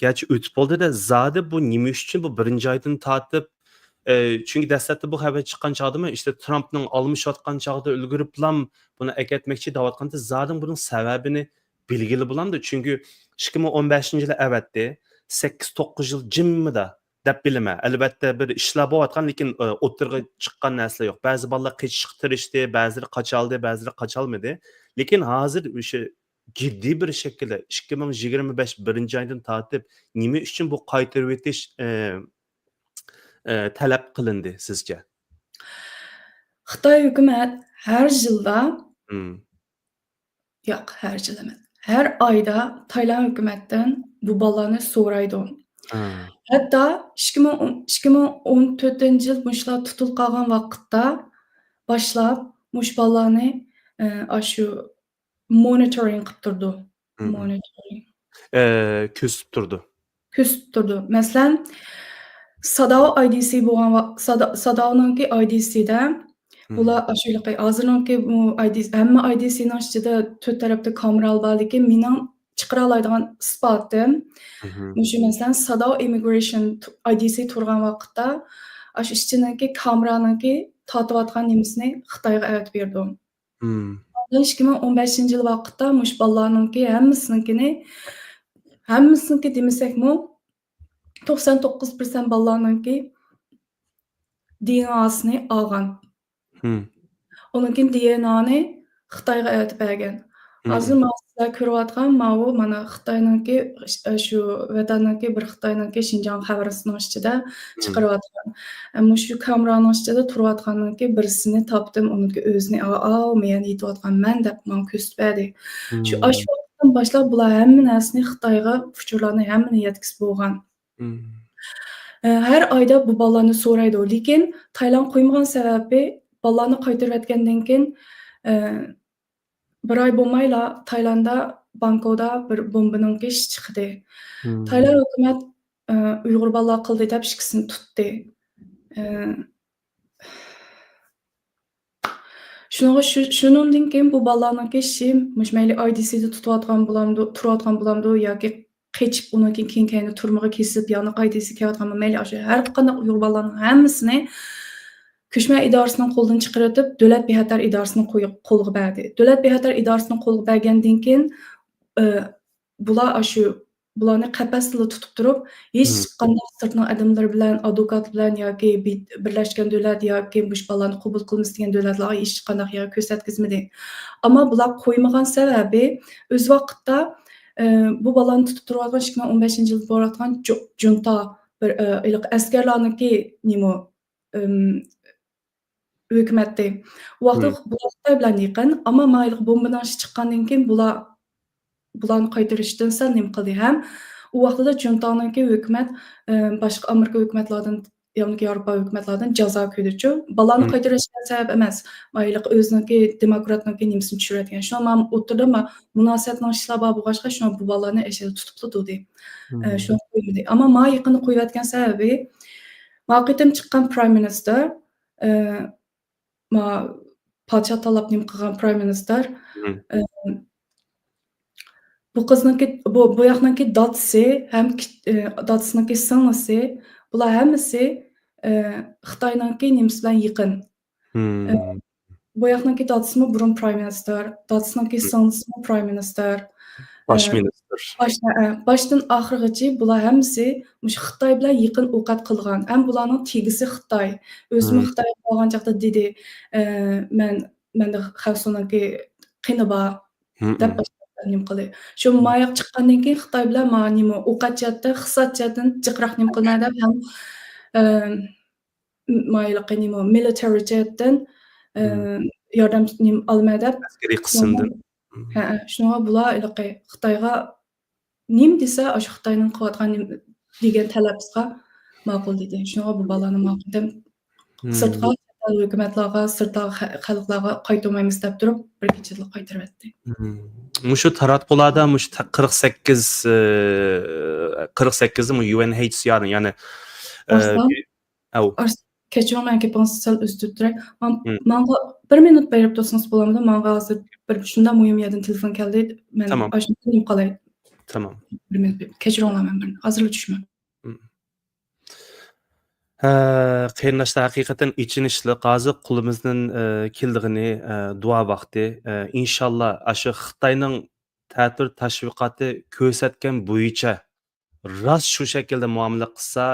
گەرچە ئۆتۈپ بولدى-دە، زادى بۇ نېمە ئۈچۈن بۇ بىرىنچى ئايدىن تارتىپ، ئە، چۈنكى دەسلەپتە بۇ خەۋەر چىققان چاغدىمۇ، ئىشتە ترامپنىڭ ئالمىشىۋاتقان چاغدا ئۇلگۈرۈپلام بۇنى ئەكەتمەكچى دەۋاتقاندا، زادى بۇنىڭ سەۋەبىنى بىلگىلى بولامدۇ؟ چۈنكى ئىككى مىڭ ئون بەشىنچى يىلى ئەۋەتتى، سەككىز، توققۇز يىل جىممىدا دەپ بىلىمەن. ئەلۋەتتە، بىر ئىشلار بولۇۋاتقان، لېكىن، ئە، ئوتتۇرىغا چىققان نەرسىلەر يوق. بەزى بالىلار قېچىشقا تىرىشتى، بەزىلىرى قاچالدى، بەزىلىرى قاچالمىدى. لېكىن ھازىر ئۆشە جىددىي بىر شەكىلدە ئىككى مىڭ يىگىرمە بەش بىرىنچى ئايدىن تارتىپ نېمە ئۈچۈن بۇ قايتۇرۇۋېتىش، ئە، ئە، تەلەپ قىلىندى سىزچە؟ خىتاي ھۆكۈمەت ھەر يىلدا، ياق، ھەر يىل ئەمەس، ھەر ئايدا تايلاند ھۆكۈمەتتىن بۇ بالىلارنى سورايدۇ. ھەتتا ئىككى مىڭ ئون، ئىككى مىڭ ئون تۆتىنچى يىل مۇشۇلار تۇتۇلۇپ قالغان ۋاقىتتا باشلاپ مۇشۇ بالىلارنى، ئە، ئاشۇ مونىتورىنگ قىلىپ تۇرىدۇ. مونىتورىنگ. ئە، كۆزىتىپ تۇرىدۇ. كۆزىتىپ تۇرىدۇ. مەسىلەن، ساداۋ ئاي دى سى بولغان ۋا-، سادا-، ساداۋنىڭكى ئاي دى سىدە بۇلار ئاشۇ ھېلىقى ھازىرنىڭكى بۇ ئاي دى سى، ھەممە ئاي دى سىنىڭ ئىچىدە تۆت تەرەپتە كامېرا بار، لېكىن مېنىڭ چىقىرالايدىغان ئىسپاتىم مۇشۇ، مەسىلەن، ساداۋ ئىممىگرېيشن تۇ-، ئاي دى سى تۇرغان ۋاقىتتا ئاشۇ ئىچىنىڭكى كامېرانىڭكى تارتىۋاتقان نېمىسىنى خىتايغا ئەۋەتىپ بېرىدۇ. ئاندىن ئىككى مىڭ ئون بەشىنچى يىل ۋاقىتتا مۇشۇ بالىلارنىڭكى ھەممىسىنىڭكىنى، ھەممىسىنىڭكى دېمىسەكمۇ، توقسان توققۇز پىرسەنت بالىلارنىڭكى دى ئېن ئاسىنى ئالغان. ئۇنىڭ كېيىن دى ئېن ئانى خىتايغا ئەۋەتىپ بەرگەن. ھازىر مانا سىلەر كۆرۈۋاتقان ماۋۇ، مانا خىتاينىڭكى، شۇ ۋەتەننىڭكى، بىر خىتاينىڭكى شىنجاڭ خەۋىرىسىنىڭ ئىچىدە چىقىرىۋاتقان. ئە، مۇشۇ كامېرانىڭ ئىچىدە تۇرۇۋاتقاننىڭكى بىرسىنى تاپتىم، ئۇنىڭكى ئۆزىنى، ئا-، ئاۋۇ مەن يېتىۋاتقان مەن دەپ ماڭا كۆرسىتىپ بەردى. شۇ، ئاشۇ ۋاقىتتىن باشلاپ بۇلار ھەممە نەرسىنى خىتايغا، ئۇچۇرلارنى ھەممىنى يەتكۈزۈپ بولغان. ئە، ھەر ئايدا بۇ بالىلارنى سورايدۇ. لېكىن تايلاند قويمىغان سەۋەبى، بالىلارنى قايتۇرۇۋەتكەندىن كېيىن، ئە، بىر ئاي بولمايلا تايلانددا، بانكودا بىر بومبىنىڭكى ئىشى چىقتى. تايلاند ھۆكۈمەت، ئە، ئۇيغۇر بالىلار قىلدى دەپ ئىككىسىنى تۇتتى. ئە، شۇنىڭغا شۇ، شۇنىڭدىن كېيىن بۇ بالىلارنىڭكى ئىشى مۇشۇ مەيلى ئاي دى سىدا تۇتۇۋاتقان بولامدۇ، تۇرۇۋاتقان بولامدۇ ياكى قېچىپ، ئۇنىڭ كېيىن كېيىن كەينىدىن تۈرمىگە كېسىپ، يەنە ئاي دى سىگە كېلىۋاتقانمۇ، مەيلى ئاشۇ ھەر قانداق ئۇيغۇر بالىلارنىڭ ھەممىسىنى كۆچمەن ئىدارىسىنىڭ قولىدىن چىقىرىۋېتىپ، دۆلەت بىخەتەر ئىدارىسىنىڭ قوي-، قولىغا بەردى. دۆلەت بىخەتەر ئىدارىسىنىڭ قولىغا بەرگەندىن كېيىن، ئى، بۇلار ئاشۇ، بۇلارنى قەپەستىلا تۇتۇپ تۇرۇپ، ھېچ مم. قانداق سىرتنىڭ ئادەملىرى بىلەن، ئادۋوكات بىلەن ياكى بى-، بىرلەشكەن دۆلەت ياكى مۇشۇ بالىلارنى قوبۇل قىلىمىز دېگەن دۆلەتلەرگە ھېچ قانداق يەر كۆرسەتكۈزمىدى. ئەمما بۇلار قويمىغان سەۋەبى، ئۆز ۋاقىتتا، ئى، بۇ بالىلارنى تۇتۇپ تۇرۇۋاتقان ئىككى مىڭ ئون بەشىنچى يىل بولۇۋاتقان جۇ-، جۇنتا بىر، ئى، ھېلىقى ئەسكەرلەرنىڭكى نېمە، ئىم، ھۆكۈمەتتى. ئۇ ۋاقىتتا مم. بۇلار خىتاي بىلەن يېقىن، ئەمما مايىلقى بومبىنىڭ ئىشى چىققاندىن كېيىن بۇلار، بۇلارنى قايتۇرۇشتىن سەل نېمە قىلدى ھەم ئۇ ۋاقتىدا جۇنتاڭنىڭكى ھۆكۈمەت، ئىم، باشقا ئامېرىكا ھۆكۈمەتلەردىن، ياكى ياۋروپا ھۆكۈمەتلەردىن جازا كۆردىچۇ. بالىلارنى مم. قايتۇرۇش سەۋەب ئەمەس. مايىلقى ئۆزىنىڭكى دېموكراتنىڭكى نېمىسىنى چۈشۈرۈۋەتكەن. شۇڭا مانا ئوتتۇرىدا ما-، مۇناسىۋەتنىڭ ئىشلار بار بولغاچقا، شۇڭا بۇ بالىلارنى ئەشەدە تۇتۇپلا تۇردى. ئە، مم. شۇڭا قويمىدى. ئەمما ما يېقىندا قويۇۋەتكەن سەۋەبى، ما قېتىم چىققان پرايم مىنىستىر، ئە، ما پادىشاھ تاللاپ نېمە قىلغان پرايم مىنىستىر، مم. ئە، بۇ قىزنىڭكى، بۇ، بۇ ياقنىڭكى دادىسى ھەم كىچ-، ئە، دادىسىنىڭكى سىڭلىسى، بۇلار ھەممىسى، ئە، خىتاينىڭكى نېمىسى بىلەن يېقىن. ئە، مم. بۇ ياقنىڭكى دادىسىمۇ بۇرۇن پرايم مىنىستىر، دادىسىنىڭكى مم. سىڭلىسىمۇ پرايم مىنىستىر. باش ئە، مىنىستىر. باش-، ئە، باشتىن ئاخىرغىچە بۇلار ھەممىسى مۇشۇ خىتاي بىلەن يېقىن ئوقەت قىلغان. ھەم بۇلارنىڭ تېگىسى خىتاي. ئۆزىمۇ مم. خىتايغا بارغان چاغدا دېدى، ئە، مەن، مەندە خەنسۇنىڭكى قېنى بار، مم. دەپ باشلاپ نېمە قىلدى. شۇ مم. ماياق چىققاندىن كېيىن خىتاي بىلەن ما نېمە ئوقەت جەھەتتە، ئىقتىساد جەھەتتىن جىقراق نېمە قىلىمەن دەپ ھەم، ئە، م-، مايىلقى نېمە، مىلىتېرى جەھەتتىن، ئە، مم. ياردەم نېمە ئالىمەن دەپ، ئەسكەرىي قىسىمدىن. شۇنىڭغا، ھەئە، شۇنىڭغا بۇلار ھېلىقى خىتايغا نېمە دېسە، ئاشۇ خىتاينىڭ قىلىۋاتقان نېمە دېگەن تەلەپىسىگە ماقۇل دېدى. شۇنىڭغا بۇ بالىنى ماقۇل دەپ، مم. سىرتقا، چەت ئەل ھۆكۈمەتلەرگە، سىرتتاقى خە-، خەلقلەرگە قايتۇرمايمىز دەپ تۇرۇپ، بىر كېچىدىلا قايتۇرۇۋەتتى. مم. مۇشۇ تاراتقۇلاردا مۇشۇ تا-، قىرىق سەككىز، ئى، قىرىق سەككىز مۇ يۇ ئېن ئېيچ سى ئار نىڭ، يەنى، ئى، ئارسلان، بى-، ئەۋ. ئارس-، كەچۈرۈڭ، مەن گېپىڭىزنى سەل ئۈزۈپ تۇرۇپ تۇراي. مان-، مم. ماڭا بىر مىنۇت بېرىپ تۇرسىڭىز بولامدۇ؟ ماڭا ھازىر بىر شۇنداق مۇھىم يەردىن تېلېفون كەلدى. مەن تامام. ئاشۇندىن قالاي. تامام. بىر مىنۇت بېرىپ. كەچۈرۈڭلار، مەن بىر ھازىرلا چۈشىمەن. مم. ھە، قېرىنداشلار، ھەقىقەتەن ئېچىنىشلىق. ھازىر قولىمىزدىن، ئە، كېلىدىغىنى، ئە، دۇئا ۋاقتى. ئە، ئىنشاللا، ئاشۇ خىتاينىڭ تەتۈر تەشۋىقاتى كۆرسەتكەن بويىچە راست شۇ شەكىلدە مۇئامىلە قىلسا،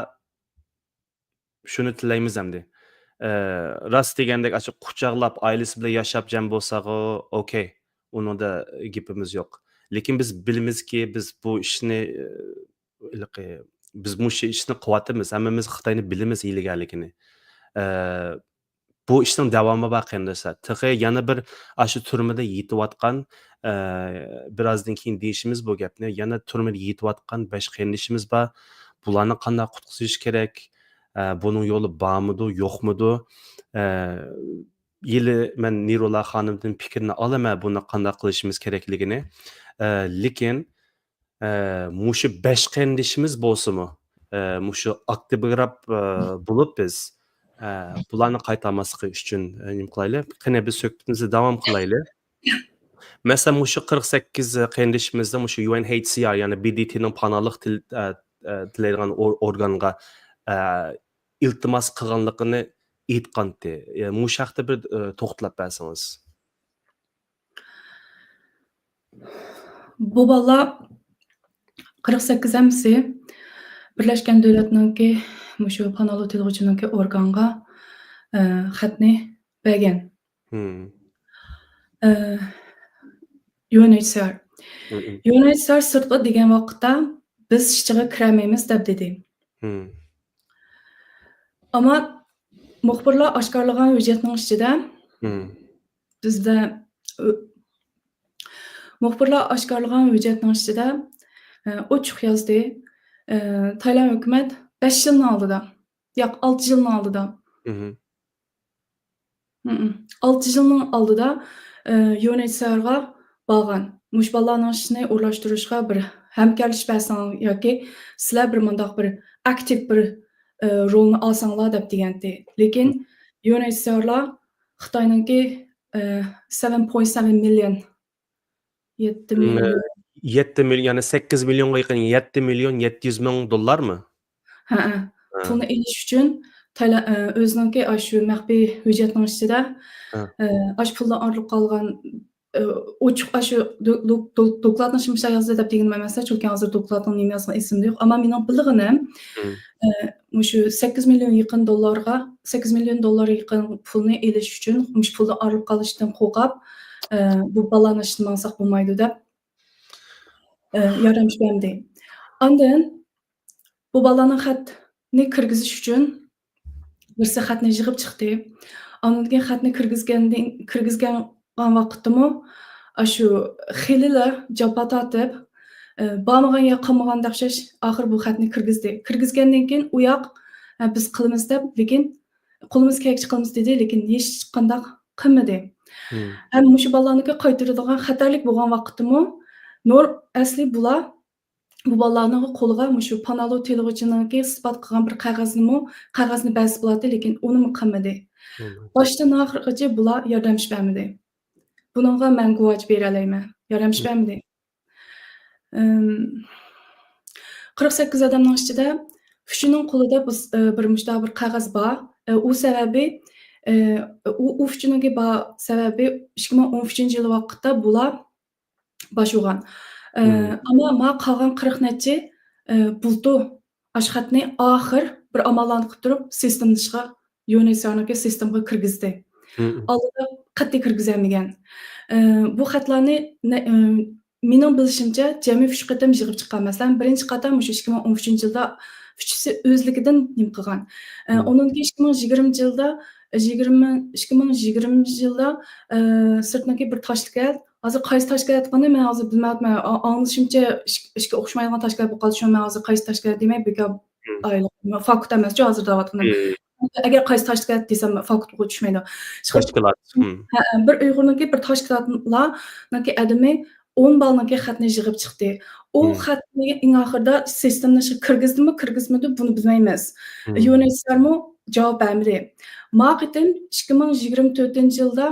شۇنى تىلەيمىز ئەمدى. ئە، راست دېگەندەك، ئاشۇ قۇچاقلاپ، ئائىلىسى بىلەن ياشاپ جەم بولساغۇ، ئوكەي. ئۇنىڭدا گېپىمىز يوق. لېكىن بىز بىلىمىزكى، بىز بۇ ئىشنى، ئە، ھېلىقى، بىز مۇشۇ ئىشنى قىلىۋاتىمىز. ھەممىمىز خىتاينى بىلىمىز ھىيلىگەرلىكىنى. ئە، بۇ ئىشنىڭ داۋامى بار، قېرىنداشلار. تېخى يەنە بىر ئاشۇ تۈرمىدە يېتىۋاتقان، ئە، بىرازدىن كېيىن دېيىشىمىز بۇ گەپنى، يەنە تۈرمىدە يېتىۋاتقان بەش قېرىندىشىمىز بار. بۇلارنى قانداق قۇتقۇزۇش كېرەك؟ ئە، بۇنىڭ يولى بارمىدۇ، يوقمىدۇ؟ ئە، ھېلى مەن نىرۇلا خانىمدىن پىكرىنى ئالىمەن، بۇنى قانداق قىلىشىمىز كېرەكلىكىنى. ئە، لېكىن، ئە، مۇشۇ بەش قېرىندىشىمىز بولسىمۇ، ئە، مۇشۇ ئاكتىپىگراپ، ئە، بولۇپ بىز، ئە، بۇلارنى قايتارماسلىقى ئۈچۈن، ئە، نېمە قىلايلى؟ قېنى، بىز سۆھبىتىمىزنى داۋام قىلايلى. مەسىلەن، مۇشۇ قىرىق سەككىز قېرىندىشىمىزنىڭ مۇشۇ يۇ ئېن ئېيچ سى ئار، يەنى بى دى تىنىڭ پاناھلىق تىل-، ئە، ئە، تىلەيدىغان ئور-، ئورگانغا، ئە، ئىلتىماس قىلغانلىقىنى ئېيتقانتى. ئە، مۇشۇ ھەقتە بىر، ئە، توختىلاپ بەرسىڭىز. بۇ بالىلار قىرىق سەككىز ھەممىسى بىرلەشكەن دۆلەتنىڭكى مۇشۇ پاناھلىق تىلىغۇچىنىڭكى ئورگانغا، ئە، خەتنى بەرگەن. مم. ئە، يۇ ئېن ئېيچ سى ئار. مم. يۇ ئېن ئېيچ سى ئار سىرتقا دېگەن ۋاقىتتا، «بىز ئىچىگە كىرەلمەيمىز» دەپ دېدى. مم. ئەمما مۇخبىرلار ئاشكارىلىغان ھۆججەتنىڭ ئىچىدە مم. بىزدە، ئۆ-، مۇخبىرلار ئاشكارىلىغان ھۆججەتنىڭ ئىچىدە، ئە، ئوچۇق يازدى. ئە، تايلاند ھۆكۈمەت بەش يىلنىڭ ئالدىدا، ياق، ئالتە يىلنىڭ ئالدىدا. مم. مم. ئالتە يىلنىڭ ئالدىدا، ئە، يۇ ئېن ئېيچ سى ئارغا بارغان. مۇشۇ بالىلارنىڭ ئىشىنى ئورۇنلاشتۇرۇشقا بىر ھەمكارلىشىپ بەرسەڭ ياكى سىلەر بىر مۇنداق بىر ئاكتىپ بىر، ئە، رولنى ئالساڭلار دەپ دېگەنتى. لېكىن مم. يۇ ئېن ئېيچ سى ئارلار خىتاينىڭكى، ئە، سەۋەن پوينت سەۋەن مىليون، يەتتە مم، مىليون. يەتتە مىليون، يەنى سەككىز مىليونغا يېقىن، يەتتە مىليون يەتتە يۈز مىڭ دوللارمۇ؟ ھەئە. ھە. پۇلنى ئېلىش ئۈچۈن تايلا-، ئە، ئۆزىنىڭكى ئاشۇ مەخپىي ھۆججەتنىڭ ئىچىدە، ھە. ئە، ئاشۇ پۇلدىن ئايرىلىپ قالغان، ئە، ئوچۇق ئاشۇ دو-، دو-، دو-، دوكلاتنى شۇ مۇشۇنداق يازدى دەپ دېگىنىم ئەمەس، چۈنكى ھازىر دوكلاتنىڭ نېمە يازغىنى ئېسىمدە يوق. ئەمما مېنىڭ بىلىدىغىنىم، مم. ئە، مۇشۇ سەككىز مىليون يېقىن دوللارغا، سەككىز مىليون دوللار يېقىن پۇلنى ئېلىش ئۈچۈن، مۇشۇ پۇلدىن ئايرىلىپ قالىشتىن قورقۇپ، ئە، بۇ بالانى ئىشتىن ماڭساق بولمايدۇ دەپ، ئە، ياردەمچى بەردى. ئاندىن بۇ بالىلارنىڭ خەتنى كىرگۈزۈش ئۈچۈن بىرسى خەتنى يىغىپ چىقتى. ئاندىن كېيىن خەتنى كىرگۈزگەندىن، كىرگۈزگەن ۋاقىتتىمۇ ئاشۇ خېلىلا جاپا تارتىپ، ئە، بارمىغان يەر قالمىغاندەك ئوخشاش، ئاخىرى بۇ خەتنى كىرگۈزدى. كىرگۈزگەندىن كېيىن ئۇ ياق، ئە، بىز قىلىمىز دەپ، لېكىن قولىمىز كەلگىچە قىلىمىز دېدى، لېكىن ھېچقانداق قىلمىدى. مم. ھەم مۇشۇ بالىلارنىڭكى قايتۇرىدىغان خەتەرلىك بولغان ۋاقىتتىمۇ نور-، ئەسلى بۇلار بۇ بالىلارنىڭ قولىغا مۇشۇ پانالو تىلىغۇچىنىڭكى ئىسپات قىلغان بىر قەغەزنىمۇ، قەغەزنى بەرسە بولاتتى، لېكىن ئۇنىمۇ قىلمىدى. مم. باشتىن ئاخىرغىچە بۇلار ياردەمچى بەرمىدى. بۇنىڭغا مەن گۇۋاھچى بېرەلەيمەن. ياردەمچى مم. بەرمىدى. ئىم، قىرىق سەككىز ئادەمنىڭ ئىچىدە ئۈچىنىڭ قولىدا بىز، ئە، بىر مۇشۇنداق بىر قەغەز بار. ئە، ئۇ سەۋەبى، ئە، ئۇ، ئۇ ئۈچىنىڭكى بار سەۋەبى ئىككى مىڭ ئون ئۈچىنچى يىل ۋاقىتتا بۇلار باشلىغان. ئە، مم. ئەمما ما قالغان قىرىق نەچچە، ئە، بۇلتۇر ئاشۇ خەتنى ئاخىر بىر ئاماللارنى قىلىپ تۇرۇپ سىستېمىلىشىشقا، يۇ ئېن ئېيچ سىنىڭكى سىستېمىغا كىرگۈزدى. مم. ئالدىدا قەتئىي كىرگۈزەلمىگەن. ئە، بۇ خەتلەرنى نە-، ئە، مېنىڭ بىلىشىمچە جەمئىي ئۈچ قېتىم يىغىپ چىققان. مەسىلەن، بىرىنچى قېتىم مۇشۇ ئىككى مىڭ ئون ئۈچىنچى يىلدا ئۈچىسى ئۆزلۈكىدىن نېمە قىلغان. ئە، مم. ئۇنىڭدىن كېيىن ئىككى مىڭ يىگىرمىنچى يىلدا، يىگىرمە، ئىككى مىڭ يىگىرمىنچى يىلدا، ئە، سىرتنىڭكى بىر تاشكەنت، ھازىر قايسى تاشكەنت ئېيتقىنى مەن ھازىر بىلمەيۋاتىمەن. ئا-، ئاڭلىشىمچە ئىش-، ئىشكە ئوخشىمايدىغان تاشكەنت بولۇپ قالدى. شۇڭا مەن ھازىر قايسى تاشكەنت دېمەي، بىكار مم. ئايلىق، فاكۇلتېت ئەمەسچۇ ھازىر دەۋاتقىنىم. مم. ئەگەر قايسى تاشكەنت دېسەم، فاكۇلتېتقا چۈشمەيدۇ. ئىشقىلىپ، تاشكىلات. مم. ھە، بىر ئۇيغۇرنىڭكى بىر تاشكىلاتلارنىڭكى ئادىمى ئون بالىنىڭكى خەتنى يىغىپ چىقتى. ئۇ مم. خەتنى ئەڭ ئاخىرىدا سىستېمىنىڭ ئىچىگە كىرگۈزدىمۇ، كىرگۈزمىدى، بۇنى بىلمەيمىز. مم. يۇ ئېن ئېيچ سىمۇ جاۋاب بەرمىدى. ما قېتىم ئىككى مىڭ يىگىرمە تۆتىنچى يىلدا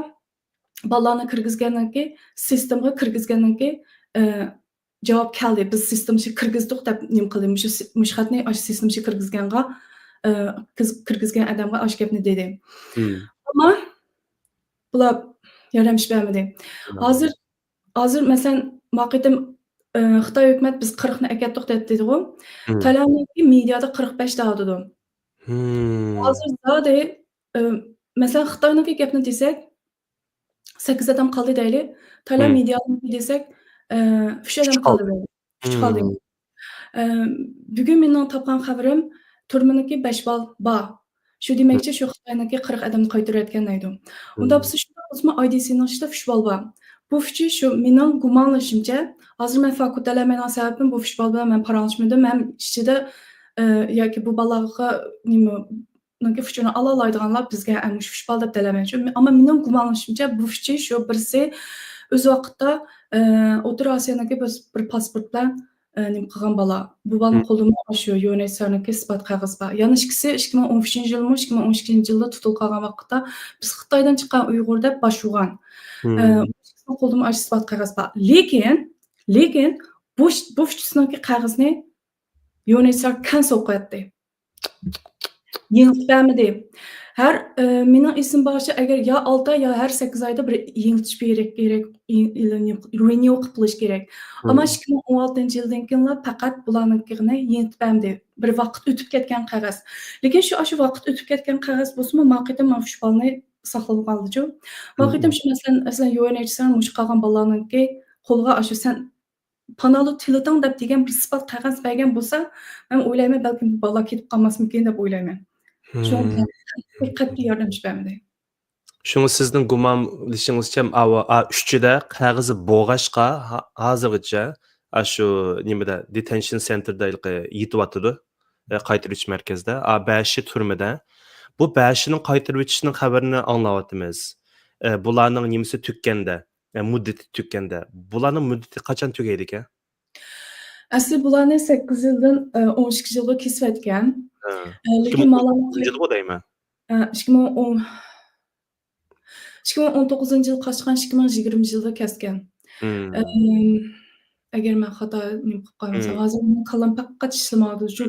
بالىلارنى كىرگۈزگەندىن كېيىن، سىستېمىغا كىرگۈزگەندىن كېيىن، ئە، جاۋاب كەلدى. بىز سىستېما ئىچىگە كىرگۈزدۇق دەپ نېمە قىلدى. مۇشۇ سى-، مۇشۇ خەتنى ئاشۇ سىستېما ئىچىگە كىرگۈزگەنغا، ئە، كىز-، كىرگۈزگەن ئادەمگە ئاشۇ گەپنى دېدى. مم. ئەمما بۇلار ياردەمچى بەرمىدى. مم. ھازىر، ھازىر مەسىلەن، ما قېتىم، ئە، خىتاي ھۆكۈمەت بىز قىرىقنى ئەكەتتۇق دەپ دېدىغۇ. مم. تايلاندنىڭكى مېدىيادا قىرىق بەش دەۋاتىدۇ. مم. ھازىر زادى، ئە، مەسىلەن، خىتاينىڭكى گەپنى دېسەك، سەككىز ئادەم قالدى دەيلى. تايلاند مم. مېدىيالىرىنى دېسەك، ئە، ئۈچ ئۈچ ئادەم قالدى. قالدى دەيلى. ئۈچ قالدى. مم. ئە، بۈگۈن مېنىڭ تاپقان خەۋىرىم، تۈرمىنىڭكى بەش بال بار. شۇ دېمەكچى، مم. شۇ خىتاينىڭكى قىرىق ئادەمنى قايتۇرۇۋەتكەن دەيدۇ. ئۇنداق مم. بولسا، شۇنداق بولسىمۇ، ئاي دى سىنىڭ ئىچىدە ئۈچ بال بار. بۇ ئۈچى شۇ مېنىڭ گۇمانلىشىمچە، ھازىر مەن فاكۇلتېت دەۋاتمايدىغان سەۋەبىم بۇ ئۈچ بال بىلەن مەن پاراڭلاشمىدىم. ھەم ئىچىدە، ئە، ياكى بۇ بالىلارغا نېمە، نىڭكى ئۇچۇرىنى ئالالايدىغانلار بىزگە ئەڭ مۇشۇ ئۈچ بال دەپ دەلەمەيدۇ. ئەمما مېنىڭ گۇمانلىشىمچە، بۇ ئۈچى شۇ بىرسى ئۆز ۋاقىتتا، ئە، ئوتتۇرا ئاسىيانىڭكى بىر، بىر پاسپورت بىلەن، ئە، نېمە قىلغان بالا. بۇ بالىنىڭ مم. قولىدا شۇ يۇ ئېن ئېيچ سىنىڭكى ئىسپات قەغىزى بار. يەنە ئىككىسى ئىككى مىڭ ئون ئۈچىنچى يىلمۇ، ئىككى مىڭ ئون ئىككىنچى يىلدا تۇتۇلۇپ قالغان ۋاقىتتا بىز خىتايدىن چىققان ئۇيغۇر دەپ باشلىغان. مم. ئە، قولىدا ئاشۇ ئىسپات قەغەز بار. لېكىن، لېكىن بۇ، بۇ ئۈچىسىنىڭكى قەغىزىنى يۇ ئېن ئېيچ سىنى كەنسېل قىلىۋەتتى. يېڭىلتىپ بەرمىدى. ھەر، ئە، مېنىڭ ئېسىم بارىچە، ئەگەر يا ئالتە ئاي، يا ھەر سەككىز ئايدا بىر يېڭىلتىش بېرىش كېرەك، رېنيۇ قىلىپ بولۇش كېرەك. ئەمما مم. ئىككى مىڭ ئون ئالتىنچى يىلدىن كېيىنلا پەقەت بۇلارنىڭكىنى يېڭىلتىپ بەرمىدى. بىر ۋاقىت ئۆتۈپ كەتكەن قەغەز. لېكىن شۇ، ئاشۇ ۋاقىت ئۆتۈپ كەتكەن قەغەز بولسىمۇ، ما قېتىم مانا شۇ بالىنى ساقلىۋالغانلىچۇ. ما مم. قېتىم شۇ، مەسىلەن، مەسىلەن، يۇ ئېن ئېيچ سىنىڭ مۇشۇ قالغان بالىلارنىڭكى قولىغا ئاشۇ سەن پانالو تىلىتىڭ دەپ دېگەن بىر ئىسپات قەغەز بەرگەن بولسا، مەن ئويلايمەن، بەلكىم بۇ بالا كېتىپ قالماسمىكىن دەپ ئويلايمەن. شۇڭا مم. قەتئىي ياردەمچى بەرمىدى. شۇڭا سىزنىڭ گۇمانلىشىڭىزچە، ئاۋۇ، ئا، ئۈچىدە قەغىزى بولغاچقا، ھا-، ھازىرغىچە ئاشۇ نېمىدە، دېتېنشن سېنتىردا ھېلىقى يېتىۋاتىدۇ، ئە، قايتۇرۇش مەركىزىدە. ئا، بەشى تۈرمىدە. بۇ بەشىنىڭ قايتۇرۇۋېتىشىنىڭ خەۋىرىنى ئاڭلاۋاتىمىز. ئە، بۇلارنىڭ نېمىسى تۈگىگەندە، ئە، مۇددىتى تۈگىگەندە. بۇلارنىڭ مۇددىتى قاچان تۈگەيدىكەن؟ ئەسلى بۇلارنى سەككىز يىلدىن، ئە، ئون ئىككى يىلغا كېسىۋەتكەن. ھە. ئە، لېكىن مانا ئىككى مىڭ ئون توققۇزىنچى يىلغۇ دەيمەن. ئە، ئىككى مىڭ ئون، ئىككى مىڭ ئون توققۇزىنچى يىل قاچقان، ئىككى مىڭ يىگىرمە يىلدا كەسكەن. مم. ئەم، ئەگەر مەن خاتا نېمە قىلىپ قالمىسام، ھازىر مېنىڭ كاللام پەقەت ئىشلىمەيۋاتىدۇ. شۇ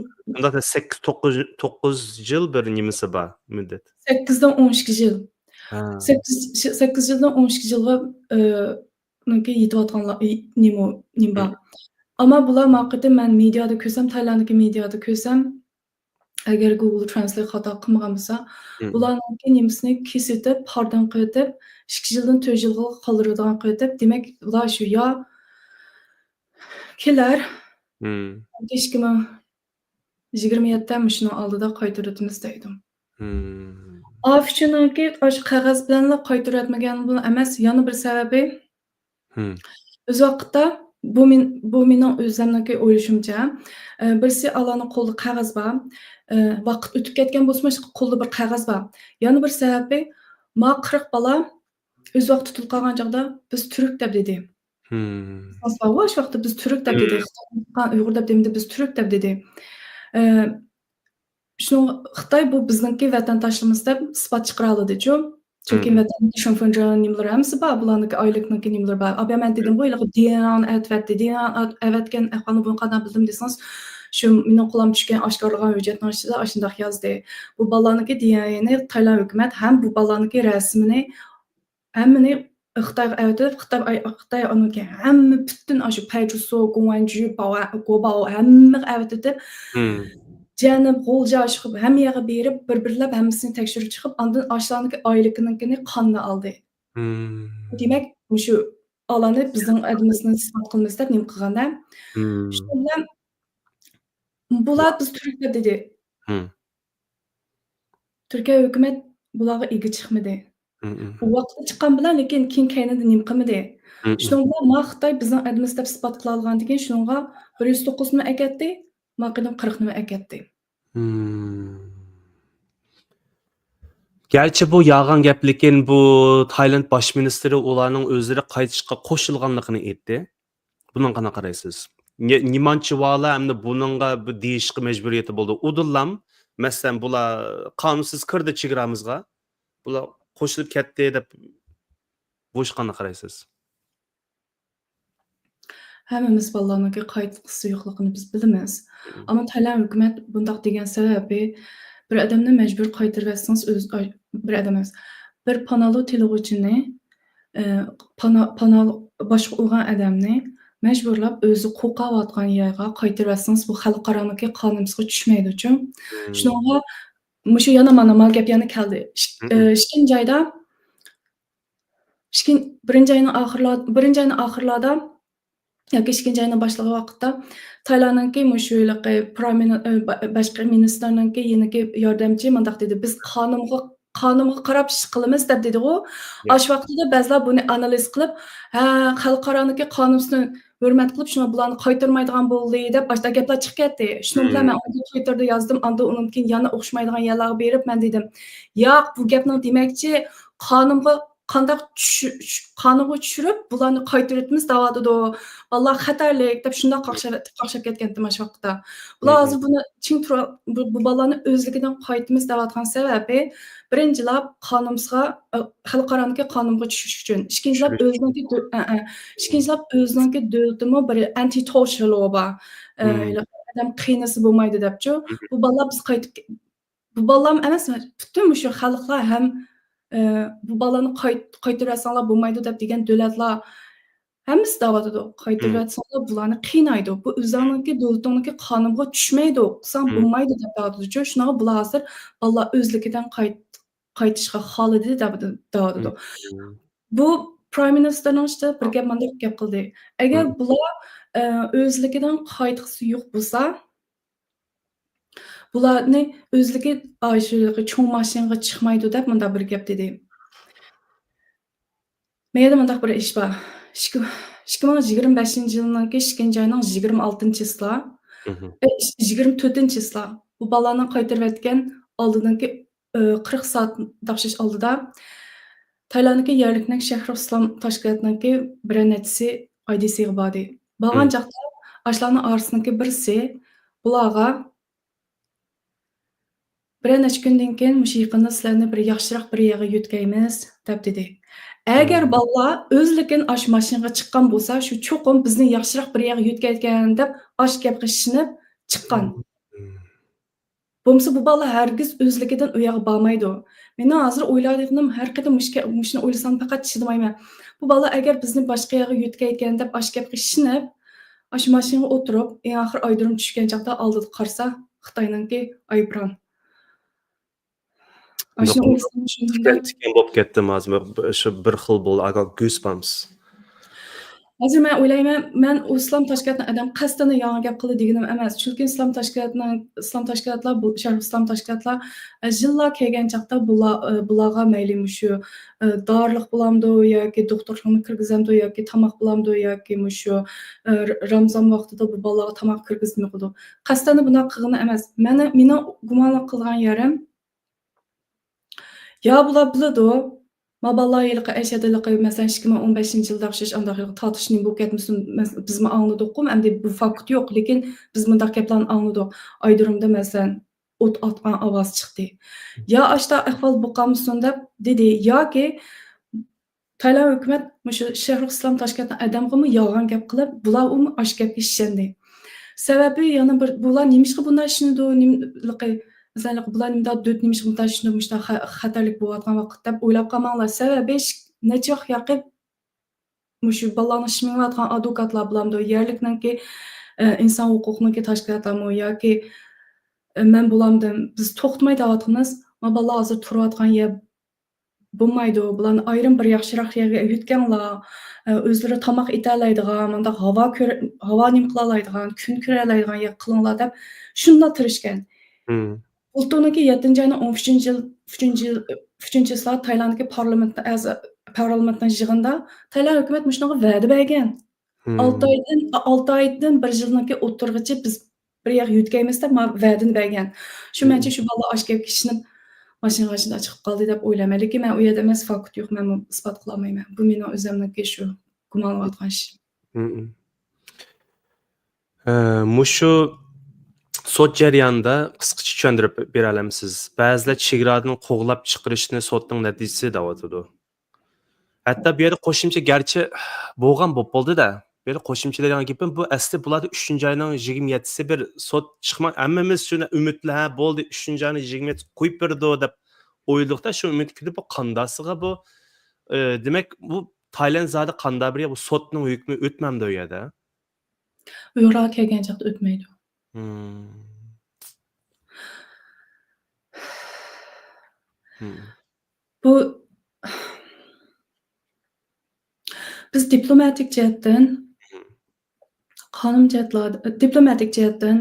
سەككىز، توققۇز، توققۇز يىل بىر نېمىسى بار، مۇددەت. سەككىزدىن ئون ئىككى يىل. ھە. سەككىز، سەككىز يىلدىن ئون ئىككى يىلغا، ئى، نىڭكى يېتىۋاتقانلار، ئى، نېمە، نېمە بار. ئەمما بۇلار ماقىتى مەن مېدىيادا كۆرسەم، تايلانددىكى مېدىيادا كۆرسەم، ئەگەر گۇگل ترانسلېيت خاتا قىلمىغان بولسا، بۇلارنىڭكى نېمىسىنى كېسىۋېتىپ، پاردىن قىلىۋېتىپ، ئىككى يىلدىن تۆت يىلغا قالدۇرىدىغان قىلىۋېتىپ، دېمەك، بۇلار شۇ يا كېلەر، ئىككى مىڭ يىگىرمە يەتتە مۇشۇنىڭ ئالدىدا قايتۇرۇۋېتىمىز دەيدۇ. ئاف ئۈچۈنكى ئاشۇ قەغەز بىلەنلا قايتۇرۇۋەتمىگەن بۇ ئەمەس، يەنە بىر سەۋەبى، ئۆز ۋاقىتتا بۇ مېن-، بۇ مېنىڭ ئۆزۈمنىڭكى ئويلىشىمچە، ئە، بىرسى ئالارنىڭ قولىدا قەغەز بار، ئە، ۋاقىت ئۆتۈپ كەتكەن بولسىمۇ، قولىدا بىر قەغەز بار. يەنە بىر سەۋەبى، ما قىرىق بالا ئۆز ۋاقتى تۇتۇلۇپ قالغان چاغدا بىز تۈرك دەپ دېدى. ئاشۇ ۋاقىتتا بىز تۈرك دەپ دېدى. خىتاي ئۇيغۇر دەپ دېمىدى، بىز تۈرك دەپ دېدى. ئە، شۇنىڭ خىتاي بۇ بىزنىڭكى ۋەتەنداشلىرىمىز دەپ ئىسپات چىقىرالىدىچۇ. چۈنكى ۋەتەندە شېنفېنجياڭ نېمىلىرى ھەممىسى بار، بۇلارنىڭكى ئايلىكنىڭكى نېمىلىرى بار. ئابا مەن دېدىمغۇ، ھېلىقى دىيەننى ئەۋەتتى، دىيەن ئەۋەتكەن ئەھۋالنى بۇنى قانداق بىلدىم دېسىڭىز، شۇ مېنىڭ قولۇمدا چۈشكەن ئاشكارىلىغان ھۆججەتنىڭ ئىچىدە ئاشۇنداق يازدى. بۇ بالىلارنىڭكى دىيەننى تايلاند ھۆكۈمەت ھەم بۇ بالىلارنىڭكى رەسىمىنى ھەممىنى خىتايغا ئەۋەتىپ، خىتاي، خىتاي ئانىكى ھەممە پۈتۈن ئاشۇ پەيجۇسو، گۇڭۋەنجۈ، باۋا-، گوباۋ ھەممىگە ئەۋەتىۋېتىپ، جەنۇب، غۇلجا، شۇ ھەممە يەرگە بېرىپ، بىر-بىرلەپ ھەممىسىنى تەكشۈرۈپ چىقىپ، ئاندىن ئاشۇلارنىڭكى ئايلىكىنىڭكىنى قاننى ئالدى. دېمەك، مۇشۇ ئالانى بىزنىڭ ئەدىمىزنى ئىسپات قىلىمىز دەپ نېمە قىلغاندا، شۇنىڭ بىلەن بۇلار بىز تۈرك دەپ دېدى. تۈركىيە ھۆكۈمەت بۇلارغا ئىگە چىقمىدى. ئۇ ۋاقىتتا چىققان بىلەن، لېكىن كېيىن كەينىدىن نېمە قىلمىدى. شۇنىڭ بىلەن ما خىتاي بىزنىڭ ئەدىمىز دەپ ئىسپات قىلالىغاندىكىن، شۇنىڭغا بىر يۈز توققۇزنىمۇ ئەكەتتى، ما قېدىم قىرىقنىمۇ ئەكەتتى. گەرچە بۇ يالغان گەپ، لېكىن بۇ تايلاند باش مىنىستىرى ئۇلارنىڭ ئۆزلىرى قايتىشقا قوشۇلغانلىقىنى ئېيتتى. بۇنىڭغا قانداق قارايسىز؟ نى-، نېمانچە ۋالا ئەمدى بۇنىڭغا بىر دېيىشقا مەجبۇرىيىتى بولدى. ئۇدۇللام، مەسىلەن، بۇلار قانۇنسىز كىردى چېگرامىزغا، بۇلار قوشۇلۇپ كەتتى دەپ، بۇ ئىشقا قانداق قارايسىز؟ ھەممىمىز بالىلارنىڭكى قايتقۇسى يوقلۇقىنى بىز بىلىمىز. ئەمما تايلاند ھۆكۈمەت بۇنداق دېگەن سەۋەبى، بىر ئادەمنى مەجبۇر قايتۇرۇۋەتسىڭىز، ئۆز-، ئاي، بىر ئادەم ئەمەس، بىر پاناھلىق تىلىغۇچىنى، ئى، پانا-، پاناھ-، باشقا ئۇرغان ئادەمنى مەجبۇرلاپ ئۆزى قورقۇۋاتقان يەرگە قايتۇرۇۋەتسىڭىز، بۇ خەلقئارانىڭكى قانۇنىمىزغا چۈشمەيدۇچۇ. شۇنىڭغا مۇشۇ يەنە مانا ما گەپ يەنە كەلدى. ئىك-، ئى، ئىككىنچى ئايدا، ئىككىن-، بىرىنچى ئاينىڭ ئاخىرلا-، بىرىنچى ئاينىڭ ئاخىرلاردا ياكى ئىككىنچى ئاينىڭ باشلىقى ۋاقىتتا تايلاندنىڭكى مۇشۇ ھېلىقى پرايم مىنى-، ئى، با-، باشقى مىنىستىرنىڭكى يېنىكى ياردەمچى مۇنداق دېدى، بىز قانۇنغا، قانۇنغا قاراپ ئىش قىلىمىز دەپ دېدىغۇ. ئاشۇ ۋاقتىدا بەزىلەر بۇنى ئانالىز قىلىپ، ھە، خەلقئارانىڭكى قانۇنىنى ھۆرمەت قىلىپ، شۇڭا بۇلارنى قايتۇرمايدىغان بولدى دەپ ئاشۇنداق گەپلەر چىقىپ كەتتى. شۇنىڭ بىلەن مەن ئۇنى تويتتېردا يازدىم، ئاندىن ئۇنىڭدىن كېيىن يەنە ئوخشىمايدىغان يەرلەرگە بېرىپ مەن دېدىم، ياق، بۇ گەپنىڭ دېمەكچى قانۇنغا قانداق چۈش-، چۈش-، قانۇنغا چۈشۈرۈپ، بۇلارنى قايتۇرۇۋېتىمىز دەۋاتىدۇ. بالىلار خەتەرلىك دەپ شۇنداق قاقشاپ، قاقشاپ كەتكەنتىم ئاشۇ ۋاقىتتا. بۇلار ھازىر بۇنى چىڭ تۇرا-، بۇ، بۇ بالىلارنى ئۆزلۈكىدىن قايتىمىز دەۋاتقان سەۋەبى، بىرىنچىلەپ، قانۇنىمىزغا، ئە، خەلقئارانىڭكى قانۇنغا چۈشۈش ئۈچۈن. ئىككىنچىلەپ، ئۆزىنىڭكى دۆ-، ئە، ئە. ئىككىنچىلەپ، ئۆزىنىڭكى دۆلىتىمۇ بىر ئەنتى توشىلو بار. ئە، ئادەم قىينىسا بولمايدۇ دەپچۇ. بۇ بالىلار بىز قايتىپ بۇ بالىلارمۇ ئەمەس، پۈتۈن مۇشۇ خەلقلەر ھەم، ئى، بۇ بالىلارنى قايت-، قايتۇرۇۋەتسەڭلار بولمايدۇ دەپ دېگەن دۆلەتلەر ھەممىسى دەۋاتىدۇ. قايتۇرۇۋەتسەڭلار بۇلارنى قىينايدۇ. بۇ ئۆزۈڭنىڭكى دۆلىتىڭنىڭكى قانۇنغا چۈشمەيدۇ. قىلساڭ بولمايدۇ دەپ دەۋاتىدۇچۇ. شۇنىڭغا بۇلار ھازىر بالىلار ئۆزلۈكىدىن قايت-، قايتىشقا خالىدى دەۋ-، دەۋاتىدۇ. بۇ پرايم مىنىستىرنىڭ ئىچىدە بىر گەپ، مۇنداق گەپ قىلدى. ئەگەر بۇلار، ئى، ئۆزلۈكىدىن قايتقۇسى يوق بولسا، بۇلارنى ئۆزلۈكى، ئاشۇ چوڭ ماشىنىغا چىقمايدۇ دەپ مۇنداق بىر گەپ دېدى. مەيەردە مۇنداق بىر ئىش بار. ئىككى، ئىككى مىڭ يىگىرمە بەشىنچى يىلنىڭكى ئىككىنچى ئاينىڭ يىگىرمە ئالتىنچى چىسلا، ئە، يىگىرمە تۆتىنچى چىسلا بۇ بالىلارنى قايتۇرۇۋەتكەن ئالدىدىنكى، ئى، قىرىق سائەت تاقىشىش ئالدىدا تايلاندتىكى يەرلىكنىڭ شەھرۇ ئىسلام تەشكىلاتىنىڭكى بىرەر نەچچىسى ئايدىسىغا باردى. بارغان چاغدا ئاشۇلارنىڭ ئارىسىدىكى بىرسى بۇلارغا، بىرەر نەچچە كۈندىن كېيىن مۇشۇ يېقىندا سىلەرنى بىر ياخشىراق بىر يەرگە يۆتكەيمىز، دەپ دېدى. ئەگەر بالىلار ئۆزلۈكىدىن ئاشۇ ماشىنىغا چىققان بولسا، شۇ چوقۇم بىزنى ياخشىراق بىر يەرگە يۆتكەيدىكەن دەپ ئاشۇ گەپكە ئىشىنىپ چىققان. بولمىسا بۇ بالىلار ھەرگىز ئۆزلۈكىدىن ئۇ يەرگە بارمايدۇ. مېنىڭ ھازىر ئويلايدىغىنىم، ھەر قېتىم مۇشۇ گە-، مۇشۇنى ئويلىسام پەقەت چىدىمايمەن. بۇ بالىلار ئەگەر بىزنى باشقا يەرگە يۆتكەيدىكەن دەپ ئاشۇ گەپكە ئىشىنىپ، ئاشۇ ماشىنىغا ئولتۇرۇپ، ئەڭ ئاخىر ئايرودروم چۈشكەن چاغدا ئالدىدا قارىسا، خىتاينىڭكى ئايروپىلان. ئاشۇنى ئويلىسام شۇنداق. تىكەن، تىكەن بولۇپ كەتتىم ھازىر، شۇ بىر خىل بولدى، I got goosebumps. ھازىر مەن ئويلايمەن، مەن ئۇ ئىسلام تاشكىلاتنىڭ ئادەم قەستەن يامان گەپ قىلدى دېگىنىم ئەمەس. چۈنكى ئىسلام تاشكىلاتنىڭ، ئىسلام تاشكىلاتلار، بۇ شەرقىي ئىسلام تاشكىلاتلار، ئە، يىللار كەلگەن چاغدا بۇلار، ئە، بۇلارغا مەيلى مۇشۇ، ئە، دارىلىق بولامدۇ ياكى دوختۇرخانىغا كىرگۈزەمدۇ ياكى تاماق بولامدۇ ياكى مۇشۇ، ئە، ر-، رامزان ۋاقتىدا بۇ بالىلارغا تاماق كىرگۈزمەي قىلىدۇ. قەستەن بۇنداق قىلغىنى ئەمەس. مەن، مېنىڭ گۇمانلىق قىلغان يېرىم، يا بۇلار بىلىدۇ، ما بالىلار ھېلىقى ئەشەددىلىقى، مەسىلەن، ئىككى مىڭ ئون بەشىنچى يىلدا ئوخشاش ئانداق ھېلىقى تارتىش نېمە بولۇپ كەتمىسۇن، مەس-، بىزمۇ ئاڭلىدۇققۇ، ئەمدى بۇ فاكت يوق، لېكىن بىز مۇنداق گەپلەرنى ئاڭلىدۇق. ئايرودرومدا، مەسىلەن، ئوت ئاتقان ئاۋاز چىقتى. يا ئاشتا ئەھۋال بولۇپ قالمىسۇن دەپ دېدى، ياكى تايلاند ھۆكۈمەت مۇشۇ شەيخۇل ئىسلام تاشكەنتنىڭ ئادەمغىمۇ يالغان گەپ قىلىپ، بۇلار ئۇمۇ ئاشۇ گەپكە ئىشەندى. سەۋەبى يەنە بىر، بۇلار نېمىشقا بۇنداق ئىشىنىدۇ، نېمىلىقى، مەسىلەن، بۇلار نېمىنداق دۆت، نېمىشقا بۇنداق ئىشىنىدۇ، مۇشۇنداق خە-، خەتەرلىك بولۇۋاتقان ۋاقىت دەپ ئويلاپ قالماڭلار. سەۋەبى شىك-، نەچچە ۋاق ياقى مۇشۇ بالىلارنى شىمىڭلاۋاتقان ئادۋوكاتلار بولامدۇ، يەرلىكنىڭكى، ئە، ئىنسان ھوقۇقنىڭكى تەشكىلاتلارمۇ ياكى، ئە، مەن بولامدىم، بىز توختىماي دەۋاتىمىز. ما بالىلار ھازىر تۇرۇۋاتقان يەر بولمايدۇ، بۇلارنى ئايرىم بىر ياخشىراق يەرگە يۆتكەڭلار، ئە، ئۆزلىرى تاماق ئېتەلەيدىغان، مۇنداق ھاۋا كۆر-، ھاۋا نېمە قىلالايدىغان، كۈن كۆرەلەيدىغان يەر قىلىڭلار دەپ شۇنداق تىرىشكەن. مم. بۇلتۇرنىڭكى يەتتىنچى ئاينىڭ ئون ئۈچىنچى يىل، ئۈچىنچى يىل، ئۈچىنچى چىسلا تايلاندتىكى پارلامېنتنىڭ ئەزا-، پارلامېنتنىڭ يىغىنىدا تايلاند ھۆكۈمەت مۇشۇنىڭغا ۋەدە بەرگەن. مم. ئالتە ئايدىن، ئالتە ئايدىن بىر يىلنىڭكى ئوتتۇرىغىچە بىز بىر يەرگە يۆتكەيمىز دەپ ماڭا ۋەدىنى بەرگەن. شۇ مم. مەنچە شۇ بالىلار ئاشۇ گەپكە ئىشىنىپ ماشىنىغا شۇنداق چىقىپ قالدى دەپ ئويلايمەن. لېكىن مەن ئۇ يەردە ئەمەس، فاكت يوق، مەنمۇ ئىسپات قىلالمايمەن. بۇ مېنىڭ ئۆزۈمنىڭكى شۇ گۇمانلاۋاتقان ئىشىم. مم. ئە، مۇشۇ سوت جەريانىدا قىسقىچە چۈشەندۈرۈپ بېرەلەمسىز؟ بەزىلەر چېگرادىن قوغلاپ چىقىرىشنى سوتنىڭ نەتىجىسى دەۋاتىدۇ. ھەتتا بۇ يەردە قوشۇمچە، گەرچە بولغان بولۇپ بولدى-دە، بۇ يەردە قوشۇمچە دەيدىغان گېپىم، بۇ ئەسلى بۇلاردا ئۈچىنچى ئاينىڭ يىگىرمە يەتتىسى بىر سوت چىقما-، ھەممىمىز شۇنى ئۈمىدلە، ھە، بولدى، ئۈچىنچى ئاينىڭ يىگىرمە يەتتىسى قويۇپ بېرىدۇ دەپ ئويلىدۇقتا، شۇ ئۈمىدكە كېلىپ، بۇ قانداسىغا بۇ، ئە، دېمەك، بۇ تايلاند زادى قاندا بىر يەر، بۇ سوتنىڭ ھۆكمى ئۆتمەمدۇ ئۇ يەردە؟ ئۇيغۇرغا كەلگەن چاغدا ئۆتمەيدۇ. مم. مم. بۇ، بىز دىپلوماتىك جەھەتتىن، مم. قانۇن جەھەتلەر-، دىپلوماتىك جەھەتتىن،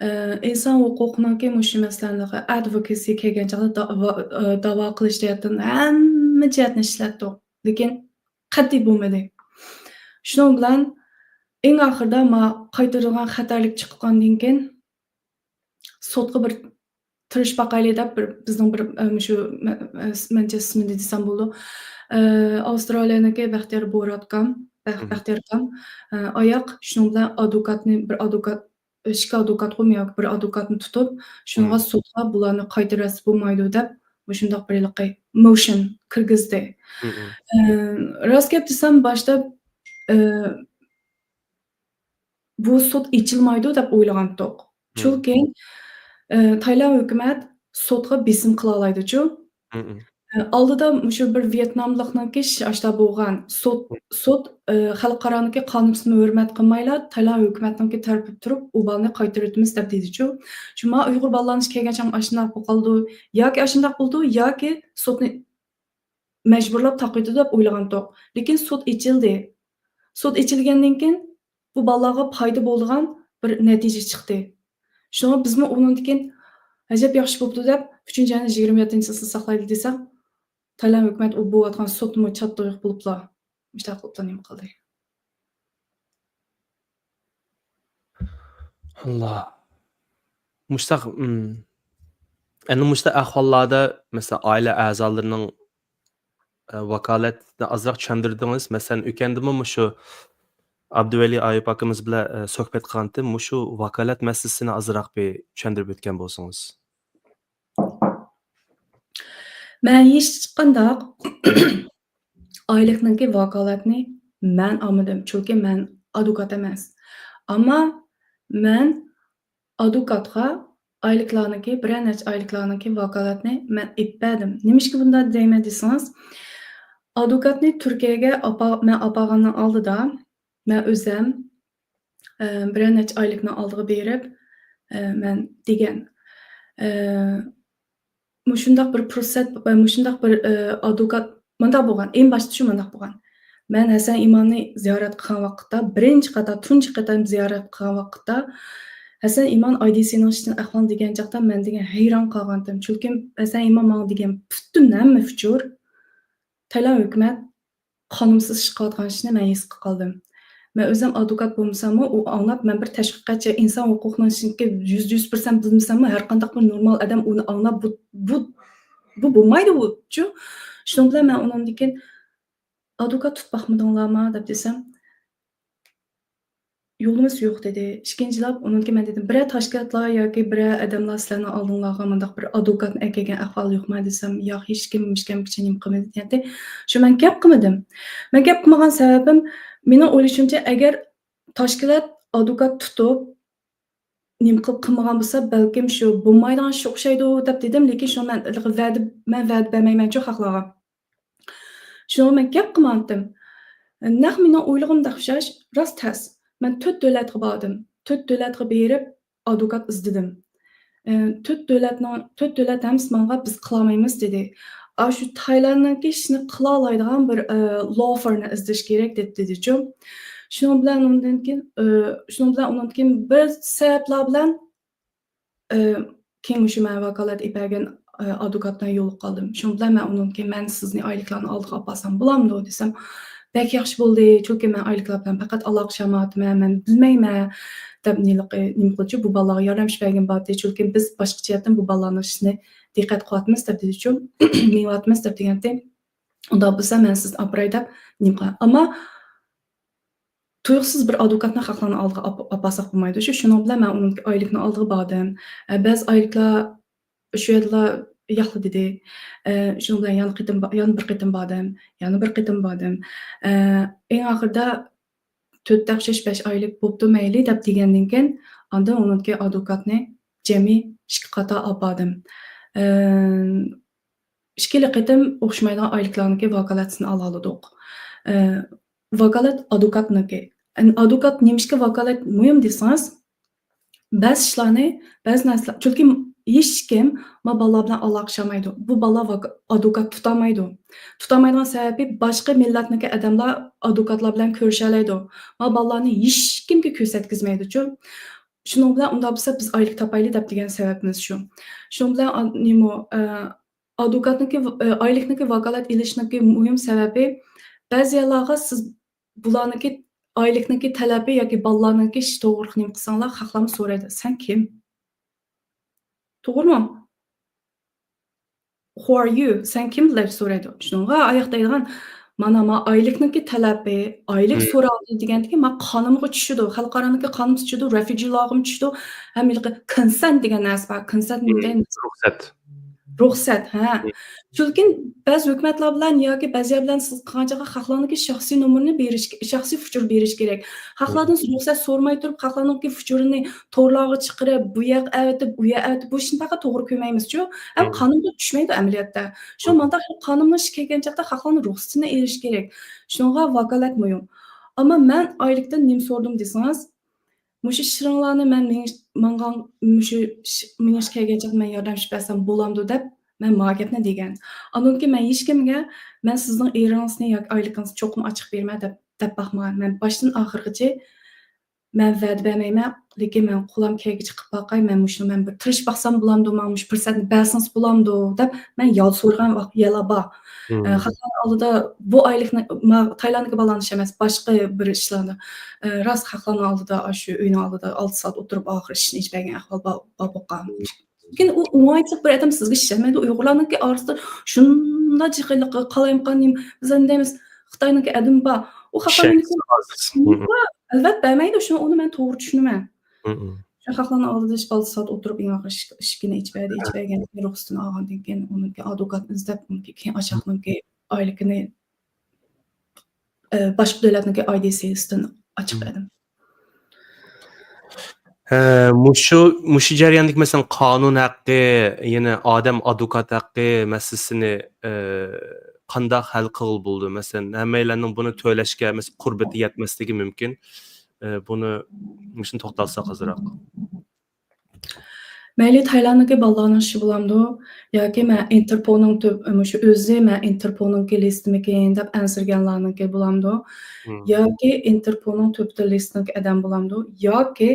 ئە، ئىنسان ھوقۇقىنىڭكى مۇشۇ مەسىلىلەرگە ئادۋوكاسى كەلگەن چاغدا داۋا، ئە، داۋا قىلىش جەھەتتىن ھەممە جەھەتنى ئىشلەتتۇق. لېكىن قەتئىي بولمىدى. شۇنىڭ بىلەن ئەڭ ئاخىرىدا ما قايتۇرىدىغان خەتەرلىك چىققاندىن كېيىن، سوتقا بىر تىرىشىپ باقايلى دەپ، بىر، بىزنىڭ بىر، ئە، مۇشۇ، مە-، ئە، مەنچە ئىسمىنى دېسەم بولىدۇ. ئە، ئاۋسترالىيەنىڭكى بەختىيار بوراتكام، بەخ-، مم. بەختىياركام، ئە، ئاياق شۇنىڭ بىلەن ئادۋوكاتنى، بىر ئادۋوكات، ئىككى ئادۋوكاتقۇ ياكى بىر ئادۋوكاتنى تۇتۇپ، شۇنىڭغا مم. سوتقا بۇلارنى قايتۇرۇۋەتسە بولمايدۇ دەپ، مۇشۇنداق بىر ھېلىقى موشن كىرگۈزدى. مم. ئە، راست گەپ دېسەم، باشتا، ئە، بۇ سوت ئېچىلمايدۇ دەپ ئويلىغانتۇق. مم. چۈنكى، ئە، تايلاند ھۆكۈمەت سوتقا بېسىم قىلالايدۇچۇ. مم. ئە، ئالدىدا مۇشۇ بىر ۋيېتناملىقنىڭكى ش-، ئاشتا بولغان سوت، مم. سوت، ئە، خەلقئارانىڭكى قانۇنچىسىنى ھۆرمەت قىلمايلا، تايلاند ھۆكۈمەتنىڭكى تەرىپىدە تۇرۇپ، ئۇ بالىنى قايتۇرۇۋېتىمىز دەپ دېدىچۇ. شۇ ما ئۇيغۇر بالىلارنى كەلگەن چاغ ئاشۇنداق بولۇپ قالىدۇ، ياكى ئاشۇنداق بولىدۇ، ياكى سوتنى مەجبۇرلاپ تاقىۋېتىدۇ دەپ ئويلىغانتۇق. لېكىن سوت ئېچىلدى. سوت ئېچىلگەندىن كېيىن بۇ بالىلارغا پايدا بولىدىغان بىر نەتىجە چىقتى. شۇڭا بىزمۇ ئۇنىڭدىن كېيىن ئەجەب ياخشى بوپتۇ دەپ، ئۈچىنچى ئاينىڭ يىگىرمە يەتتىنچىسىنى ساقلايلى دېسەك، تايلاند ھۆكۈمەت ئۇ بولۇۋاتقان سوتنىمۇ چاتتىغۇ بولۇپلا، مۇشۇنداق قىلىپلا نېمە قىلدى. ئاللا. مۇشتاق، ئىم، ئەنە مۇشتاق ئەھۋاللاردا، مەسىلەن، ئائىلە ئەزالىرىنىڭ، ئە، ۋاكالەتنى ئازراق چۈشەندۈردىڭىز. مەسىلەن، ئۆكەندىمۇ مۇشۇ ئابدۇۋەلى ئايۇپ ئاكىمىز بىلەن، ئە، سۆھبەت قىلغانتىم. مۇشۇ ۋاكالەت مەسىلىسىنى ئازراق بىر چۈشەندۈرۈپ ئۆتكەن بولسىڭىز. مەن ھېچقانداق ئايلىقنىڭكى ۋاكالەتنى مەن ئالمىدىم، چۈنكى مەن ئادۋوكات ئەمەس. ئەمما مەن ئادۋوكاتقا ئايلىقلارنىڭكى، بىرەر نەچچە ئايلىقلارنىڭكى ۋاكالەتنى مەن ئېلىپ بەردىم. نېمىشقا بۇنداق دەيمەن دېسىڭىز، ئادۋوكاتنى تۈركىيەگە ئاپا-، مەن ئاپارغاننىڭ ئالدىدا مەن ئۆزۈم، ئە، بىرەر نەچچە ئايلىقنىڭ ئالدىغا بېرىپ، ئە، مەن دېگەن، ئە، مۇشۇنداق بىر پۇرسەت، ئە، مۇشۇنداق بىر، ئە، ئادۋوكات، مۇنداق بولغان، ئەڭ باشتا شۇ مۇنداق بولغان. مەن ھەسەن ئىمامنى زىيارەت قىلغان ۋاقىتتا، بىرىنچى قېتىم، تۇنجى قېتىم زىيارەت قىلغان ۋاقىتتا، ھەسەن ئىمام ئايدىسىنىڭ ئىشىدىن ئەھۋالنى دېگەن چاغدا مەن دېگەن ھەيران قالغانتىم. چۈنكى ھەسەن ئىمام ماڭا دېگەن پۈتۈن ھەممە ئۇچۇر تايلاند ھۆكۈمەت قانۇنسىز ئىش قىلىۋاتقان ئىشنى مەن ھېس قىلىپ قالدىم. مەن ئۆزۈم ئادۋوكات بولمىساممۇ، ئۇ ئاڭلاپ، مەن بىر تەشۋىقاتچى، ئىنسان ھوقۇقنىڭ ئىچىدىكى يۈزدە يۈز پىرسەنت بىلمىسەممۇ، ھەر قانداق بىر نورمال ئادەم ئۇنى ئاڭلاپ، بۇ، بۇ، بۇ بولمايدۇ بۇچۇ. شۇنىڭ بىلەن مەن ئۇنىڭدىن كېيىن ئادۋوكات تۇتۇپ باقمىدىڭلارما دەپ دېسەم، يولىمىز يوق دېدى. ئىككىنچىلەپ ئۇنىڭدىن كېيىن مەن دېدىم، بىرەر تەشكىلاتلار ياكى بىرەر ئادەملەر سىلەرنىڭ ئالدىڭلارغا مۇنداق بىر ئادۋوكاتنى ئەكەلگەن ئەھۋال يوقما دېسەم، ياق، ھېچكىم، ھېچكىم نېمە قىلمىدى دېگەنتى. شۇ مەن گەپ قىلمىدىم. مەن گەپ قىلمىغان سەۋەبىم، مېنىڭ ئويلىشىمچە، ئەگەر تەشكىلات ئادۋوكات تۇتۇپ، نېمە قىلىپ قىلمىغان بولسا، بەلكىم شۇ بولمايدىغان ئىش ئوخشايدۇ دەپ دېدىم، لېكىن شۇ مەن ۋەدە، مەن ۋەدە بەرمەيمەنچۇ خەقلەرگە. شۇڭا مەن گەپ قىلمايتتىم. نەق مېنىڭ ئويلىغىنىمدەك ئوخشاش، راست تەس. مەن تۆت دۆلەتكە باردىم. تۆت دۆلەتكە بېرىپ، ئادۋوكات ئىزدىدىم. ئى، تۆت دۆلەتنىڭ، تۆت دۆلەت ھەممىسى ماڭا، بىز قىلالمايمىز دېدى. ئاشۇ تايلاندنىڭكى ئىشنى قىلالايدىغان بىر، ئى، law firm نى ئىزدەش كېرەك دېدى، دېدىچۇ. شۇنىڭ بىلەن ئۇنىڭدىن كېيىن، ئى، شۇنىڭ بىلەن ئۇنىڭدىن كېيىن بىر سەۋەبلەر بىلەن، ئى، كېيىن مۇشۇ مەن ۋاكالەت ئېلىپ بەرگەن، ئى، ئادۋوكات بىلەن يولۇقۇپ قالدىم. شۇنىڭ بىلەن مەن ئۇنىڭدىن كېيىن، مەن سىزنى ئايلىقلارنىڭ ئالدىغا ئاپارسام بولامدۇ دېسەم، بەك ياخشى بولدى، چۈنكى مەن ئايلىقلار بىلەن پەقەت ئالاقە ئىشلەۋاتىمەن، مەن بىلمەيمەن دەپ نېمە قىلدى، بۇ بالىلارغا ياردەم ئېلىپ بەرگەن بارتى، چۈنكى بىز باشقا جەھەتتىن بۇ بالىلارنىڭ ئىشىنى دىققەت قىلىۋاتىمىز دەپ دېدىچۇ، مېڭىۋاتىمىز دەپ دېگەنتى. ئۇنداق بولسا مەن سىزنى ئاپىراي دەپ نېمە قىلغان. ئەمما تۇيۇقسىز بىر ئادۋوكاتنى خەقلەرنىڭ ئالدىغا ئاپ-، ئاپارساق بولمايدۇ. شۇ، شۇنىڭ بىلەن مەن ئۇنىڭ ئايلىقنىڭ ئالدىغا باردىم. ئە، بەزى ئايلىقلار شۇ يەردىلا ياقلا دېدى. ئە، شۇنىڭ بىلەن يەنە قېتىم با-، يەنە بىر قېتىم باردىم. يەنە بىر قېتىم باردىم. ئە، ئەڭ ئاخىرىدا تۆتتە ئوخشاش بەش ئايلىق بوپتۇ مەيلى دەپ دېگەندىن كېيىن، ئاندىن ئۇنىڭدىكى ئادۋوكاتنى جەمئىي ئىككى قاتا ئاپاردىم. ئە، ئىككىلا قېتىم ئوخشىمايدىغان ئايلىقلارنىڭكى ۋاكالەتسىنى ئالالىدۇق. ئە، ۋاكالەت ئادۋوكاتنىڭكى. ئەن-، ئادۋوكات نېمىشقا ۋاكالەت مۇھىم دېسىڭىز، بەزى ئىشلارنى، بەزى نەرسىلەر، چۈنكى ھېچكىم ما بالىلار بىلەن ئالاقىشالمايدۇ. بۇ بالىلار ۋاك-، ئادۋوكات تۇتالمايدۇ. تۇتالمايدىغان سەۋەبى باشقا مىللەتنىڭكى ئادەملەر ئادۋوكاتلار بىلەن كۆرۈشەلەيدۇ. ما بالىلارنى ھېچكىمگە كۆرسەتكۈزمەيدۇچۇ. شۇنىڭ بىلەن ئۇنداق بولسا بىز ئايلىق تاپايلى دەپ دېگەن سەۋەبىمىز شۇ. شۇنىڭ بىلەن ئا-، نېمە، ئە، ئادۋوكاتنىڭكى، ئە، ئايلىقنىڭكى ۋاكالەت ئېلىشنىڭكى مۇھىم سەۋەبى، بەزى يەرلەرگە سىز بۇلارنىڭكى ئايلىقنىڭكى تەلەپى ياكى بالىلارنىڭكى ئىشى توغرىلىق نېمە قىلساڭلار، خەقلەرمۇ سورايدۇ، سەن كىم؟ توغرىمۇ؟ Who are you؟ سەن كىم؟ دەپ سورايدۇ. شۇنىڭغا ئاياق دەيدىغان، مانا، ما ئايلىقنىڭكى تەلەپى، ئايلىق مم. سوراۋاتىدۇ دېگەندىكى، ما قانۇنغا چۈشىدۇ، خەلقئارانىڭكى قانۇنغا چۈشىدۇ، رېفۇجىلارغىمۇ چۈشىدۇ، ھەم ھېلىقى كونسېنت دېگەن نەرسە بار، كونسېنت مم. دېگەن رۇخسەت. رۇخسەت، ھە. مم. چۈنكى بەزى ھۆكۈمەتلەر بىلەن ياكى بەزى يەر بىلەن سىز قىلغان چاغدا خەقلەرنىڭكى شەخسىي نومۇرىنى بېرىش، شەخسىي ئۇچۇر بېرىش كېرەك. خەقلەردىن مم. رۇخسەت سورىماي تۇرۇپ، خەقلەرنىڭكى ئۇچۇرىنى تورلارغا چىقىرىپ، بۇ يەرگە ئەۋېتىپ، ئۇ يەرگە ئەۋېتىپ، بۇ ئىشنى پەقەت توغرا كۆرمەيمىزچۇ. ھەم مم. قانۇنغا چۈشمەيدۇ ئەمەلىيەتتە. شۇ مم. مانداق قانۇننىڭ ئىشى كەلگەن چاغدا خەقلەرنىڭ رۇخسىتىنى ئېلىش كېرەك. شۇنىڭغا ۋاكالەت مۇھىم. ئەمما مەن ئايلىقتىن نېمە سورىدىم دېسىڭىز، مۇشۇ ئىشلىرىڭلارنى مەن مېڭىش، ماڭغان، مۇشۇ ئىش، مېڭىش كەلگەن چاغدا مەن ياردەم ئېلىپ بەرسەم بولامدۇ دەپ، مەن مانا گەپنى دېگەن. ئاندىن كېيىن مەن ھېچكىمگە، مەن سىزنىڭ ئېرىڭىزنى ياكى ئايلىقىڭىزنى چوقۇم ئاچىق بېرىمەن دەپ، دەپ باقمىغان. مەن باشتىن ئاخىرغىچە مەن ۋەدە بەرمەيمەن، لېكىن مەن قولۇم كەلگۈچە قىلىپ باقاي، مەن مۇشۇنى مەن بىر تىرىشىپ باقسام بولامدۇ، ماڭا مۇشۇ پۇرسەتنى بەرسىڭىز بولامدۇ دەپ، مەن يال سورىغان ۋاق-، يەرلەر بار. مم. ئە، خەقلەر ئالدىدا بۇ ئايلىقنى، ما-، تايلاندتىكى بالىلارنىڭ ئىشى ئەمەس، باشقا بىر ئىشلاردا، ئە، راست خەقلەرنىڭ ئالدىدا، ئاشۇ ئۆينىڭ ئالدىدا ئالتە سائەت ئوتتۇرۇپ، ئاخىرى ئىشىنى ئېلىپ بەرگەن ئەھۋال بار، بار بولغان. مم. لېكىن ئۇ ئوڭايچىلىق بىر ئادەم سىزگە ئىشەنمەيدۇ. ئۇيغۇرلارنىڭكى ئارىسىدا شۇنداق جىقىلىقى، قالايمىقان نېمە، بىز ئەمدى دەيمىز، خىتاينىڭكى ئادىمى بار. ئۇ خەقلەرنىڭكى ئىشەنگۈسى ئاز. مم. ئەلۋەتتە بەرمەيدۇ، شۇڭا ئۇنى مەن توغرا چۈشىنىمەن. مم. شۇ خەقلەرنىڭ ئالدىدا ئالتە سائەت ئوتتۇرۇپ، ئەڭ ئاخىرى ئىش-، ئىشىكىنى ئېچىپ بەردى، ئېچىپ بەرگەندىن كېيىن، رۇخسىتىنى ئالغاندىن كېيىن، ئۇنىڭكى ئادۋوكاتنى ئىزدەپ، ئۇنىڭكى كېيىن ئاشاقنىڭكى ئايلىقىنى ئە، باشقا دۆلەتنىڭكى ئايدىسىدىن ئاچىق ئىدىم. ھە، مۇشۇ، مۇشۇ جەرياندىكى، مەسىلەن، قانۇن ھەققى، يەنە ئادەم ئادۋوكات ھەققى مەسىلىسىنى، ئە، قانداق ھەل قىلغىلى بولىدۇ؟ مەسىلەن، ھەممەيلەننىڭ بۇنى تۆلەشكە، مەسىلەن، قۇربىتى يەتمەسلىكى مۇمكىن. ئە، بۇنى، مۇشۇنى توختالساق ئازراق. مەيلى تايلاندنىڭكى بالىلارنىڭ ئىشى بولامدۇ؟ ياكى مەن ئىنتېرپولنىڭ تۈپ-، مۇشۇ ئۆزى مەن ئىنتېرپولنىڭكى لىستىمىكىن دەپ ئەنسىرىگەنلەرنىڭكى بولامدۇ؟ مم. ياكى ئىنتېرپولنىڭ تۈپتە لىستىدىكى ئادەم بولامدۇ؟ ياكى،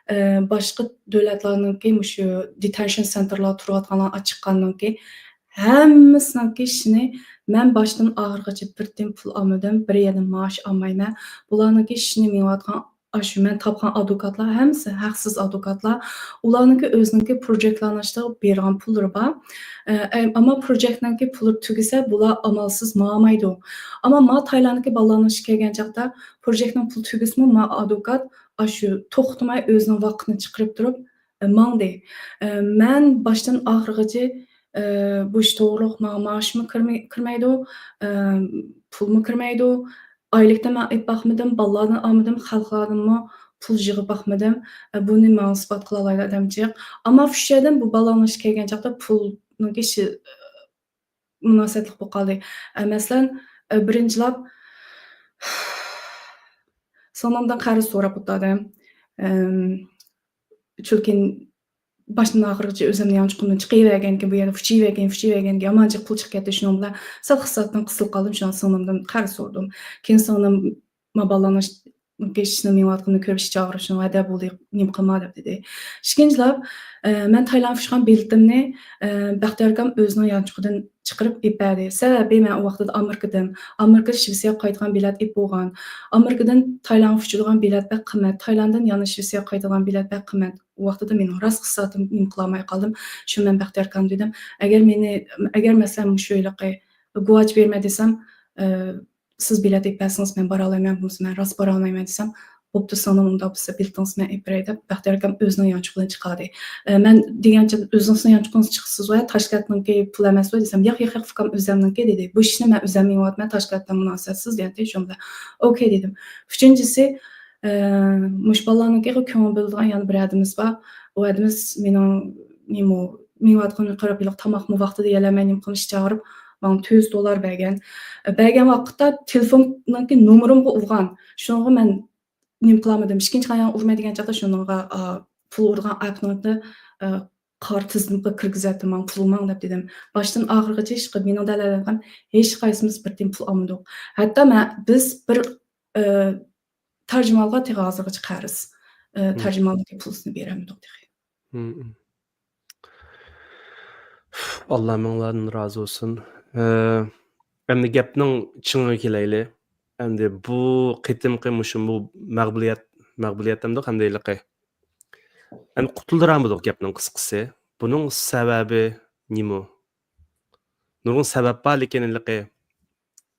ئە، باشقا دۆلەتلەرنىڭكى مۇشۇ دېتېنشن سېنتېرلار تۇرۇۋاتقانلار ئاچىققاننىڭكى ھەممىسىنىڭكى ئىشىنى مەن باشتىن ئاخىرغىچە بىر تىيىن پۇل ئالمىدىم، بىر يەردىن مائاش ئالمايمەن. بۇلارنىڭكى ئىشىنى مېڭىۋاتقان ئاشۇ مەن تاپقان ئادۋوكاتلار ھەممىسى ھەقسىز ئادۋوكاتلار. ئۇلارنىڭكى ئۆزىنىڭكى پروجېكتلارنىڭ ئىچىدە بېرىدىغان پۇللىرى بار. ئە، ئەم-، ئەمما پروجېكتنىڭكى پۇلى تۈگىسە، بۇلار ئامالسىز ماڭالمايدۇ. ئەمما ماڭا تايلاندتىكى بالىلارنىڭ ئىشى كەلگەن چاغدا پروجېكتنىڭ پۇلى تۈگىسىمۇ، ماڭا ئادۋوكات ئاشۇ توختىماي ئۆزىنىڭ ۋاقتىنى چىقىرىپ تۇرۇپ، ئە، ماڭدى. ئە، مەن باشتىن ئاخىرغىچە، ئە، بۇ ئىش توغرۇلۇق ماڭا مائاشمۇ كىرمەي-، كىرمەيدۇ، ئە، پۇلمۇ كىرمەيدۇ. ئايلىقتىن مەن ئېلىپ باقمىدىم، بالىلاردىن ئالمىدىم، خەلقلەردىنمۇ پۇل يىغىپ باقمىدىم. ئە، بۇنى ماڭا ئىسپات قىلالايدۇ ئادەم جىق. ئەمما شۇ يەردىن بۇ بالىنىڭ ئىشى كەلگەن چاغدا پۇلنىڭكى ئىشى، ئە، مۇناسىۋەتلىك بولۇپ قالدى. ئە، مەسىلەن، ئە، بىرىنچىلەپ، سىڭلىمدىن قەرز سوراپ ئولتۇردۇم. ئەم، چۈنكى باشتىن ئاخىرغىچە ئۆزۈمنى يانچۇقۇمدىن چىقىرىۋەرگەنكىن، بۇ يەردە فۇچىۋەرگەن، فۇچىۋەرگەنگە يامان جىق پۇل چىقىپ كەتتى. شۇنىڭ بىلەن سەل خىسلاتتىن قىسىلىپ قالدىم. شۇڭا سىڭلىمدىن قەرز سوردۇم. كېيىن سىڭلىم ما بالىلارنىڭ ئىش-، ئىشىنى مېڭىۋاتقىنىنى كۆرۈپ ئىچ ئاغرىپ، شۇنىڭ ھەدە بولدى، نېمە قىلما دەپ دېدى. ئىككىنچىلەپ، ئە، مەن تايلاندقا ئۇچقان بېلىتىمنى، ئە، بەختىيار ئاكام ئۆزىنىڭ يانچۇقىدىن چىقىرىپ ئېلىپ بەردى. سەۋەبى مەن ئۇ ۋاقتىدا ئامېرىكىدىم. ئامېرىكا شىۋېتسىيەگە قايتىدىغان بېلەت ئېلىپ بولغان. ئامېرىكىدىن تايلاندغا ئۇچىدىغان بېلەت بەك قىممەت. تايلانددىن يەنە شىۋېتسىيەگە قايتىدىغان بېلەت بەك قىممەت. ئۇ ۋاقتىدا مېنىڭ راست خىسلاتىم نېمە قىلالماي قالدىم. شۇ مەن بەختىيار ئاكامغا دېدىم، ئەگەر مېنى، ئەگەر مەسىلەن مۇشۇ ھېلىقى گۇۋاچ بېرىمەن دېسەم، ئە، سىز بېلەت ئېلىپ بەرسىڭىز مەن بارالمايمەن، بولمىسا مەن راست بارالمايمەن دېسەم، بوپتۇ سىڭلىم، ئۇنداق بولسا بېلىتىڭىزنى مەن ئېلىپ بېرەي دەپ، بەختىيار ئاكام ئۆزىنىڭ يانچۇقىدىن چىقاردى. ئە، مەن دېگەنچە، ئۆزىڭىزنىڭ يانچۇقىڭىزدىن چىقىسىزغۇ، تاشكەنتنىڭكى پۇل ئەمەسقۇ دېسەم، ياق، ياق، ياق، ئۇكام، ئۆزەمنىڭكى دېدى. بۇ ئىشنى مەن ئۆزەم يېڭىۋاتىمەن، تاشكەنت بىلەن مۇناسىۋەتسىز دېگەنتى، شۇنىڭ بىلەن ئوكەي دېدىم. ئۈچىنچىسى، ئە، مۇشۇ بالىلارنىڭكىغا كۆڭۈل بۆلىدىغان يەنە بىر ھەدىمىز بار. ئۇ ھەدىمىز مېنىڭ نېمە، مېڭىۋاتقىنىمنى قاراپ، ھېلىقى تاماقمۇ ۋاقتىدا يېيەلمەي، نېمە قىلىش چاغۇرۇپ، ماڭا تۆت يۈز دوللار بەرگەن. بەرگەن ۋاقىتتا تېلېفوننىڭكى نومۇرۇمغا ئۇرغان. شۇنىڭغا مەن نېمە قىلالمىدىم. ئىككىنچى قېتىم ئۇرماي دېگەن چاغدا شۇنىڭغا، ئا، پۇل ئۇرغان ئەپنىڭكى، ئا، قارا تىزىمغا كىرگۈزەتتىم، ماڭا پۇل ئۇرماڭ دەپ دېدىم. باشتىن ئاخىرغىچە ھېچقا-، مېنىڭ دەلەللىرىم ھېچقايسىمىز بىر تىيىن پۇل ئالمىدۇق. ھەتتا مەن، بىز بىر، ئا، تەرجىمانغا تېخى ھازىرغىچە قەرز. ئا، مم. تەرجىماننىڭكى پۇلىنى بېرەلمىدۇق تېخى. مم. ئاللا مىڭلاردىن رازى بولسۇن. ئە، ئەمدى گەپنىڭ چىڭىغا كېلەيلى. ئەمدى بۇ قېتىمقى مۇشۇ بۇ مەغلۇبىيەت، مەغلۇبىيەت دەمدۇق، ئەمدى ھېلىقى. ئەمدى قۇتۇلدۇرالمىدۇق گەپنىڭ قىسقىسى. بۇنىڭ سەۋەبى نېمە؟ نۇرغۇن سەۋەب بار، لېكىن ھېلىقى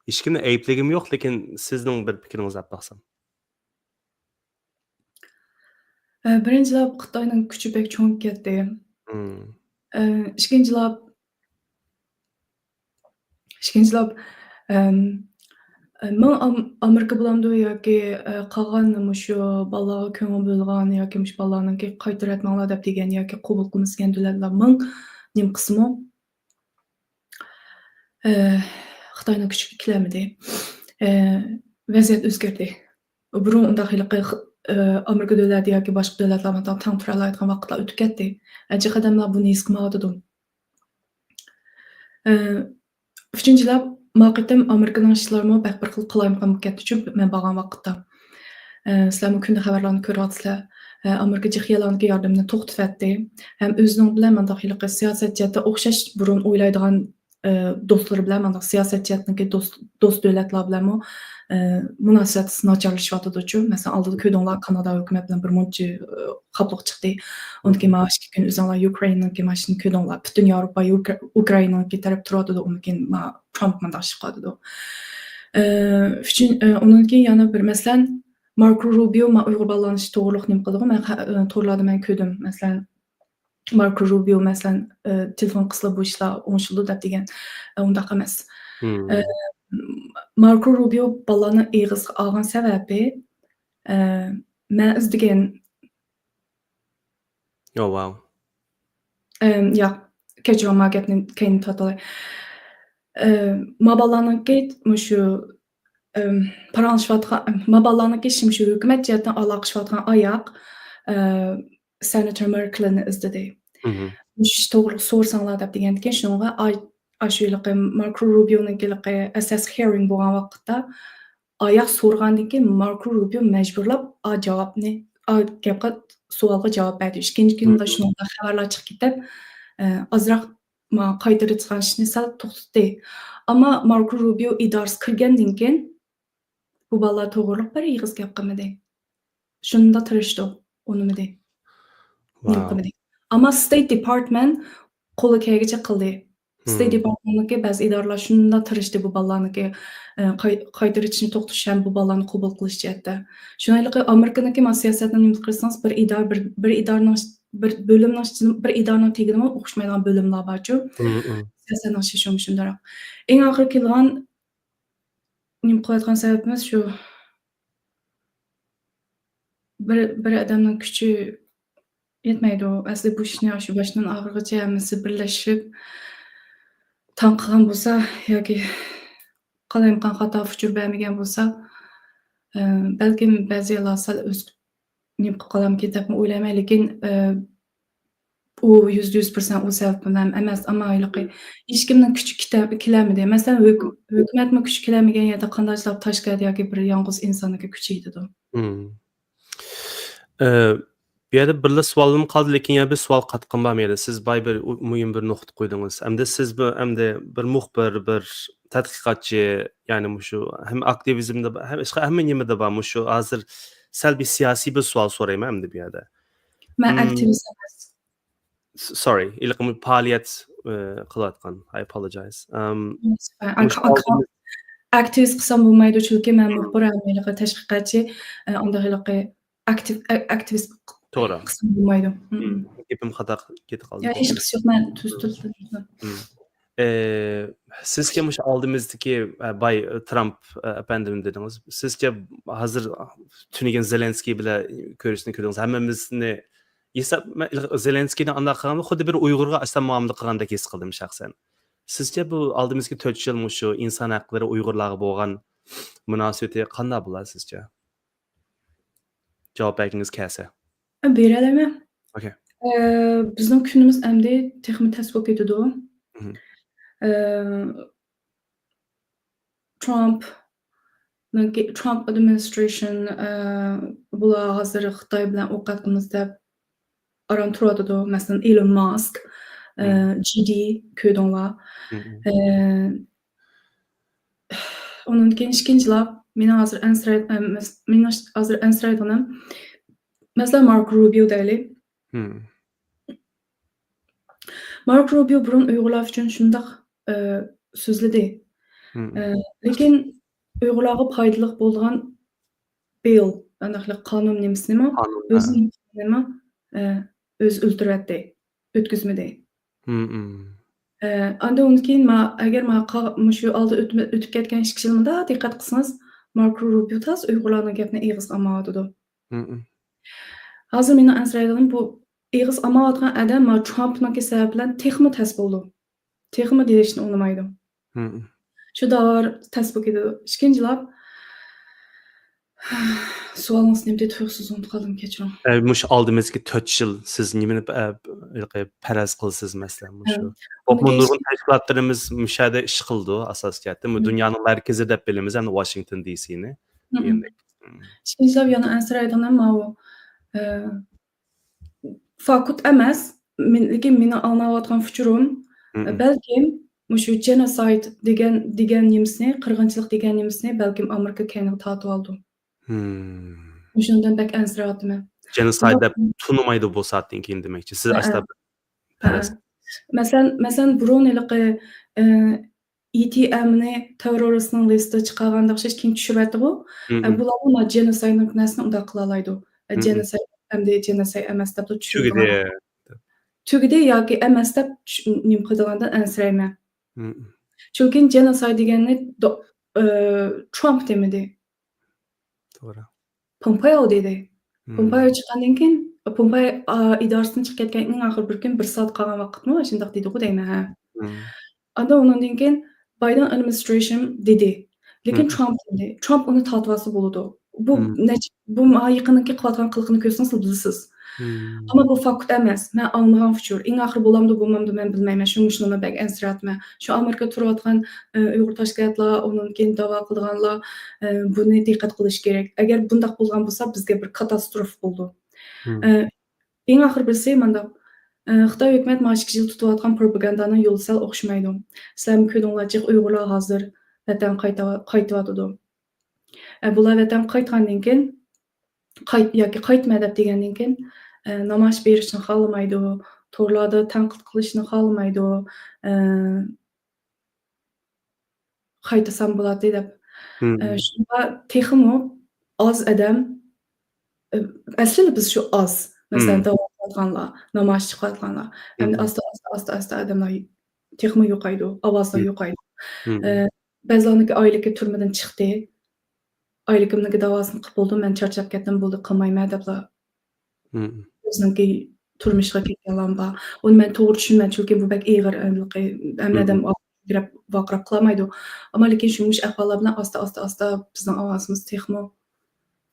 ھېچكىمنى ئەيىبلىگۈم يوق، لېكىن سىزنىڭ بىر پىكرىڭىزنى ئاپ باقسام. ئە، بىرىنچىلەپ، خىتاينىڭ كۈچى بەك چوڭ كەتتى. مم. ئە، ئىككىنچىلەپ، ئىككىنچىلەپ، ئەم، ئە، مىڭ ئام-، ئامېرىكا بولامدۇ ياكى، ئە، قالغان مۇشۇ بالىلارغا كۆڭۈل بۆلىدىغان ياكى مۇشۇ بالىلارنىڭكى قايتۇرۇۋەتمەڭلار دەپ دېگەن ياكى قوبۇل قىلمىسا دېگەن دۆلەتلەر مىڭ نېمە قىلسىمۇ، ئە، خىتاينىڭ كۈچىگە كېلەلمىدى. ئە، ۋەزىيەت ئۆزگەردى. بۇرۇن ئۇنداق ھېلىقى خ-، ئە، ئامېرىكا دۆلەتى ياكى باشقا دۆلەتلەر بىلەن تەڭ تۇرالايدىغان ۋاقىتلار ئۆتۈپ كەتتى. ئە، جىق ئادەملەر بۇنى ھېس قىلمايۋاتىدۇ. ئە، ئۈچىنچىلەپ، ما قېتىم ئامېرىكىنىڭ ئىشلىرىمۇ بەك بىر خىل قالايمىقان بولۇپ كەتتى، چۈنكى مەن بارغان ۋاقىتتا. ئە، سىلەرمۇ كۈندە خەۋەرلەرنى كۆرۈۋاتىسىلەر. ئە، ئامېرىكا جىق يەرلەرنىڭكى ياردىمىنى توختىتىۋەتتى. ھەم ئۆزىنىڭ بىلەن مانداق ھېلىقى سىياسەت جەھەتتە ئوخشاش بۇرۇن ئويلايدىغان، ئە، دوستلىرى بىلەن مانداق سىياسەت جەھەتتىكى دوست، دوست دۆلەتلەر بىلەنمۇ، ئە، مۇناسىۋەت ناچارلىشىۋاتىدۇچۇ. مەسىلەن، ئالدىدا كۆردۈڭلار، كانادا ھۆكۈمەت بىلەن بىر مۇنچە، ئە، قاپلىق چىقتى. ئۇنىڭدىن كېيىن مانا ئىككى كۈن ئۆزۈڭلار يۇكرېيننىڭكى ماشىنىنى كۆردۈڭلار. پۈتۈن ياۋروپا يۇكر-، ئۇكرائىنانىڭكى تەرەپ تۇرۇۋاتىدۇ. ئۇنىڭدىن كېيىن ما-، ترامپ مۇنداق ئىش قىلىۋاتىدۇ. ئە، ئۈچۈن-، ئە، ئۇنىڭدىن كېيىن يەنە بىر مەسىلەن، ماركو روبىيو، ما ئۇيغۇر بالىلارنىڭ ئىشى توغرۇلۇق نېمە قىلدىغۇ، مەن خە-، ئە، تورلاردا مەن كۆردۈم. مەسىلەن، ماركو روبىيو، مەسىلەن، ئە، تېلېفون قىلسىلا بۇ ئىشلار ئوڭشىلىدۇ دەپ دېگەن. ئە، ئۇنداق ئەمەس. مم. ئە، ماركو روبىيو بالىلارنى ئېغىزغا ئالغان سەۋەبى، ئە، مەن ئىزدىگەن. Oh, wow. ئەم، ياق، كەچۈرۈڭ، ما گەپنى كەينىگە تارتىۋالاي. ئە، ما بالىلارنىڭكى مۇشۇ، ئەم، پاراڭلىشىۋاتقان، ما بالىلارنىڭكى شۇ ھۆكۈمەت جەھەتتىن ئالاقىلىشىۋاتقان ئاياق، ئە، سېناتور مېركېلنى ئىزدىدى. مۇشۇ ئىش توغرىلىق سورىساڭلار دەپ دېگەندىكىن، شۇنىڭغا ئاي-، ئاشۇ ھېلىقى ماركو روبىيونىڭكى ھېلىقى ئەسەس ھېرىڭ بولغان ۋاقىتتا، ئاياق سورىغاندىن كېيىن ماركو روبىيو مەجبۇرلاپ ئا جاۋابنى، ئا گەپقە، سوئالغا جاۋاب بەردى. ئىككىنچى كۈنى شۇنىڭغا خەۋەرلەر چىقىپ كېتىپ، ئە، ئازراق ما-، قايتۇرۇۋېتىدىغان ئىشنى سەل توختىتتى. ئەمما ماركو روبىيو ئىدارىسىگە كىرگەندىن كېيىن، بۇ بالىلار توغرۇلۇق بىر ئېغىز گەپ قىلمىدى. شۇنداق تىرىشتۇق، ئۇنىمىدى. نېمە قىلمىدى. ئەمما ستېيت دېپارتمېنت قولى كەلگىچە قىلدى. ستېيت دېپارتمېنتنىڭكى بەزى ئىدارىلەر شۇنداق تىرىشتى بۇ بالىلارنىڭكى، ئە، قاي-، قايتۇرۇۋېتىشنى توختىتىش ھەم بۇ بالىلارنى قوبۇل قىلىش جەھەتتە. شۇنىڭ ھېلىقى ئامېرىكىنىڭكى ما سىياسەتنى نېمە قىلسىڭىز، بىر ئىدارە، بىر، بىر ئىدارىنىڭ، بىر بۆلۈمنىڭ ئىچىدىن، بىر ئىدارىنىڭ تېگىدىمۇ ئوخشىمايدىغان بۆلۈملەر بارچۇ. سىياسەتنىڭ ئىشى شۇمۇ شۇنداقراق. ئەڭ ئاخىرى كېلىدىغان نېمە قىلىۋاتقان سەۋەبىمىز شۇ. بىر، بىر ئادەمنىڭ كۈچى يەتمەيدۇ. ئەسلى بۇ ئىشنى شۇ باشتىن ئاخىرغىچە ھەممىسى بىرلەشىپ تاڭ قىلغان بولسا ياكى قالايمىقان خاتا ئۇچۇر بەرمىگەن بولسا، ئە، بەلكىم بەزى ئىدارىلەر سەل ئۆز نېمە قىلىپ قالامىكىن دەپمۇ ئويلايمەن، لېكىن، ئە، ئۇ يۈزدە يۈز پىرسەنت ئۇ سەۋەب بىلەن ئەمەس، ئەمما ھېلىقى ھېچكىمنىڭ كۈچى كېتە-، كېلەلمىدى. مەسىلەن، ھۆك-، ھۆكۈمەتمۇ كۈچى كېلەلمىگەن يەردە قانداقچىلاپ تاشكەردە ياكى بىر يالغۇز ئىنساننىڭكى كۈچى يېتىدۇ؟ ئە، بۇ يەردە بىرلا سوئالىم قالدى، لېكىن يەنە بىر سوئال قاتقىم بار مەيلى. سىز باي بىر ئۇ-، مۇھىم بىر نۇقتا قويدىڭىز. ئەمدى سىز بىر، ئەمدى بىر مۇخبىر، بىر تەتقىقاتچى، يەنى مۇشۇ ھەم ئاكتىۋىزمدا بار، ھەم ئىشقا ھەممە نېمىدە بار. مۇشۇ ھازىر سەل بىر سىياسىي بىر سوئال سورايمەن ئەمدى بۇ يەردە. مەن ئاكتىۋىست ئەمەس. س-، sorry، ھېلىقى پائالىيەت، ئى، قىلىۋاتقان. I apologize. ئەم، مۇشۇ ئاكتىۋىست قىلسام بولمايدۇ، چۈنكى مەن مۇخبىر ھەم ھېلىقى تەشۋىقاتچى، ئى، ئانداق ھېلىقى ئاكتىپ-، ئا-، ئاكتىۋىست ق-، توغرا. قىلسام بولمايدۇ. گېپىم خاتا كېتىپ قالدى. يا، ھېچقىسى يوق، مەن تۈز تۇتۇپ. ئى، سىزچە مۇشۇ ئالدىمىزدىكى، ئە، باي، ترامپ، ئە، ئەپەندىم دېدىڭىز. سىزچە ھازىر تۈنۈگۈن زېلېنسكىي بىلەن كۆرۈشۈشنى كۆردىڭىز. ھەممىمىزنى ھېساب، مەن زېلېنسكىينى ئانداق قىلغاندا خۇددى بىر ئۇيغۇرغا ئاشۇنداق مۇئامىلە قىلغاندەك ھېس قىلدىم شەخسەن. سىزچە بۇ ئالدىمىزدىكى تۆت يىل مۇشۇ ئىنسان ھەقلىرى، ئۇيغۇرلارغا بولغان مۇناسىۋىتى قانداق بولار سىزچە؟ جاۋاب بەرگىڭىز كەلسە. بېرەلەيمەن. ئوكەي. ئە، بىزنىڭ كۈنىمىز ئەمدى تېخىمۇ تەس بولۇپ كېتىدۇ. ئە، ترامپنىڭكى، ترامپ ئادمىنىسترېيشن، ئە، بۇلار ھازىر خىتاي بىلەن ئوقەت قىلىمىز دەپ ئاران تۇرۇۋاتىدۇ. مەسىلەن، ئېلون ماسك، ئە، جى دى كۆردۈڭلار. ئە، ئۇنىڭدىن كېيىن ئىككىنچىلەپ، مېنىڭ ھازىر ئەنسىرەي-، ئە، مەس-، مېنىڭ ھازىر ئەنسىرەيدىغىنىم، مەسىلەن، ماركو روبىيو دەيلى. ماركو روبىيو بۇرۇن ئۇيغۇرلار ئۈچۈن شۇنداق، ئە، سۆزلىدى. ئە، لېكىن ئۇيغۇرلارغا پايدىلىق بولىدىغان بىل، ئانداقلا قانۇن نېمىسىنىمۇ، قانۇن، ئۆزىنىڭ نېمە، ئە، ئۆزى ئۆلتۈرۈۋەتتى، ئۆتكۈزمىدى. ئە، ئاندىن ئۇنىڭ كېيىن ما-، ئەگەر ما-، قا-، مۇشۇ ئالدى ئۆتمە-، ئۆتۈپ كەتكەن ئىككى يىل مۇنداق دىققەت قىلسىڭىز، ماركو روبىيو تاس ئۇيغۇرلارنىڭ گەپنى ئېغىزغا ئالمايۋاتىدۇ. ھازىر مېنىڭ ئەنسىرەيدىغىنىم بۇ ئېغىز ئالمايۋاتقان ئادەم ما ترامپنىڭكى سەۋەبى بىلەن تېخىمۇ تەس بولىدۇ. تېخىمۇ دېيىشنى ئۇنىمايدۇ. شۇ داۋار تەس بولۇپ كېتىدۇ. ئىككىنچىلاپ، سوئالىڭىز نېمىدى؟ تۇيۇقسىز ئۇنتۇپ قالدىم، كەچۈرۈڭ. ئە، مۇشۇ ئالدىمىزدىكى تۆت يىل سىز نېمىنى، ئە، ھېلىقى پەرەز قىلىسىز، مەسىلەن، مۇشۇ؟ ئۇنىڭ بولۇپمۇ نۇرغۇن تەشكىلاتلىرىمىز مۇشۇ يەردە ئىش قىلىدۇ، ئاساسىي جەھەتتە. دۇنيانىڭ مەركىزى دەپ بىلىمىز، ئەمدى ۋاشىنگتون دى سىنى. ئىككىنچىلاپ يەنە ئەنسىرەيدىغىنىم ماۋۇ، ئە، فاكۇت ئەمەس، مېن-، لېكىن مېنىڭ ئاڭلاۋاتقان ئۇچۇرۇم، بەلكىم مۇشۇ جېنوسايد دېگەن، دېگەن نېمىسىنى، قىرغىنچىلىق دېگەن نېمىسىنى بەلكىم ئامېرىكا كەينىگە تارتىۋالىدۇ. مۇشۇنىڭدىن بەك ئەنسىرەۋاتىمەن. جېنوسايد دەپ تونۇمايدۇ بۇ سائەتتىن كېيىن دېمەكچى. سىز ئاشۇنداق پەرەز. مەسىلەن، مەسىلەن، بۇرۇن ھېلىقى، ئە، ئېي تى ئېمنى تېررورىستنىڭ لىستىغا چىقارغاندا ئوخشاش كېيىن چۈشۈرۈۋەتتىغۇ. ئە، بۇلارمۇ ما جېنوسايدنىڭ نەرسىنى ئۇنداق قىلالايدۇ. ئە، جېنوسايد ئەمدى جېنوسايد ئەمەس دەپ چۈشۈرىدىغان. تۈگىدى ياكى ئەمەس دەپ چۈش-، نېمە قىلىدىغاندىن ئەنسىرەيمەن. چۈنكى جېنوسايد دېگەننى دو-، ئى، ترامپ دېمىدى. توغرا. پومپېئو دېدى. پومپېئو چىققاندىن كېيىن، پومپېئو، ئا، ئىدارىسىدىن چىقىپ كەتكەن ئەڭ ئاخىرى بىر كۈن، بىر سائەت قالغان ۋاقىتمۇ شۇنداق دېدىغۇ دەيمەن، ھە. ئاندىن ئۇنىڭدىن كېيىن بايدېن ئادمىنىسترېيشن دېدى. لېكىن ترامپ دېدى. ترامپ ئۇنى تارتىۋالسا بولىدۇ. بۇ نەچچە، بۇ ما يېقىنقى قىلىۋاتقان قىلىقىنى كۆرسىڭىز بىلىسىز. ئەمما بۇ فاكت ئەمەس. مەن ئاڭلىغان ئۇچۇر. ئەڭ ئاخىرى بولامدۇ، بولمامدۇ مەن بىلمەيمەن. شۇ مۇشۇنىلا بەك ئەنسىرەپتىمەن. شۇ ئامېرىكا تۇرۇۋاتقان، ئى، ئۇيغۇر تەشكىلاتلار، ئۇنىڭدىن كېيىن داۋا قىلىدىغانلار، ئى، بۇنى دىققەت قىلىش كېرەك. ئەگەر بۇنداق بولغان بولسا، بىزگە بىر كاتاستروفا بولىدۇ. ئى، ئەڭ ئاخىرى بىرسى مانداق، ئى، خىتاي ھۆكۈمەت مانا ئىككى يىل تۇتۇۋاتقان پروپاگاندانىڭ يولى سەل ئوخشىمايدۇ. سىلەرمۇ كۆردۈڭلار جىق، ئۇيغۇرلار ھازىر ۋەتەنگە قايتا-، قايتىۋاتىدۇ. ئە، بۇلار ۋەتەنگە قايتقاندىن كېيىن، قايت-، ياكى قايتما دەپ دېگەندىن كېيىن، ئە، نامايىش بېرىشنى خالىمايدۇ، تورلاردا تەنقىد قىلىشنى خالىمايدۇ. ئە، قايتسام بولاتتى دەپ. ئە، شۇڭا تېخىمۇ ئاز ئادەم، ئە، ئەسلىدە بىز شۇ ئاز. مەسىلەن، داۋا قىلىۋاتقانلار، نامايىش چىقىۋاتقانلار. ئەمدى ئاستا، ئاستا، ئاستا، ئاستا ئادەملەر تېخىمۇ يوقايدۇ، ئاۋازلار يوقايدۇ. ئە، بەزىلەرنىڭكى ئايلىكى تۈرمىدىن چىقتى. ئايلىكىمنىڭكى داۋاسىنى قىلىپ بولدۇم، مەن چارچاپ كەتتىم، بولدى، قىلمايمەن دەپلا ئۆزىنىڭكى تۇرمۇشىغا كەتكەنلەرمۇ بار. ئۇنى مەن توغرا چۈشىنىمەن، چۈنكى بۇ بەك ئېغىر، ھەممە ئادەم ۋارقىراپ، ۋارقىراپ قىلالمايدۇ. ئەمما لېكىن شۇ مۇشۇ ئەھۋاللار بىلەن ئاستا، ئاستا، ئاستا بىزنىڭ ئاۋازىمىز تېخىمۇ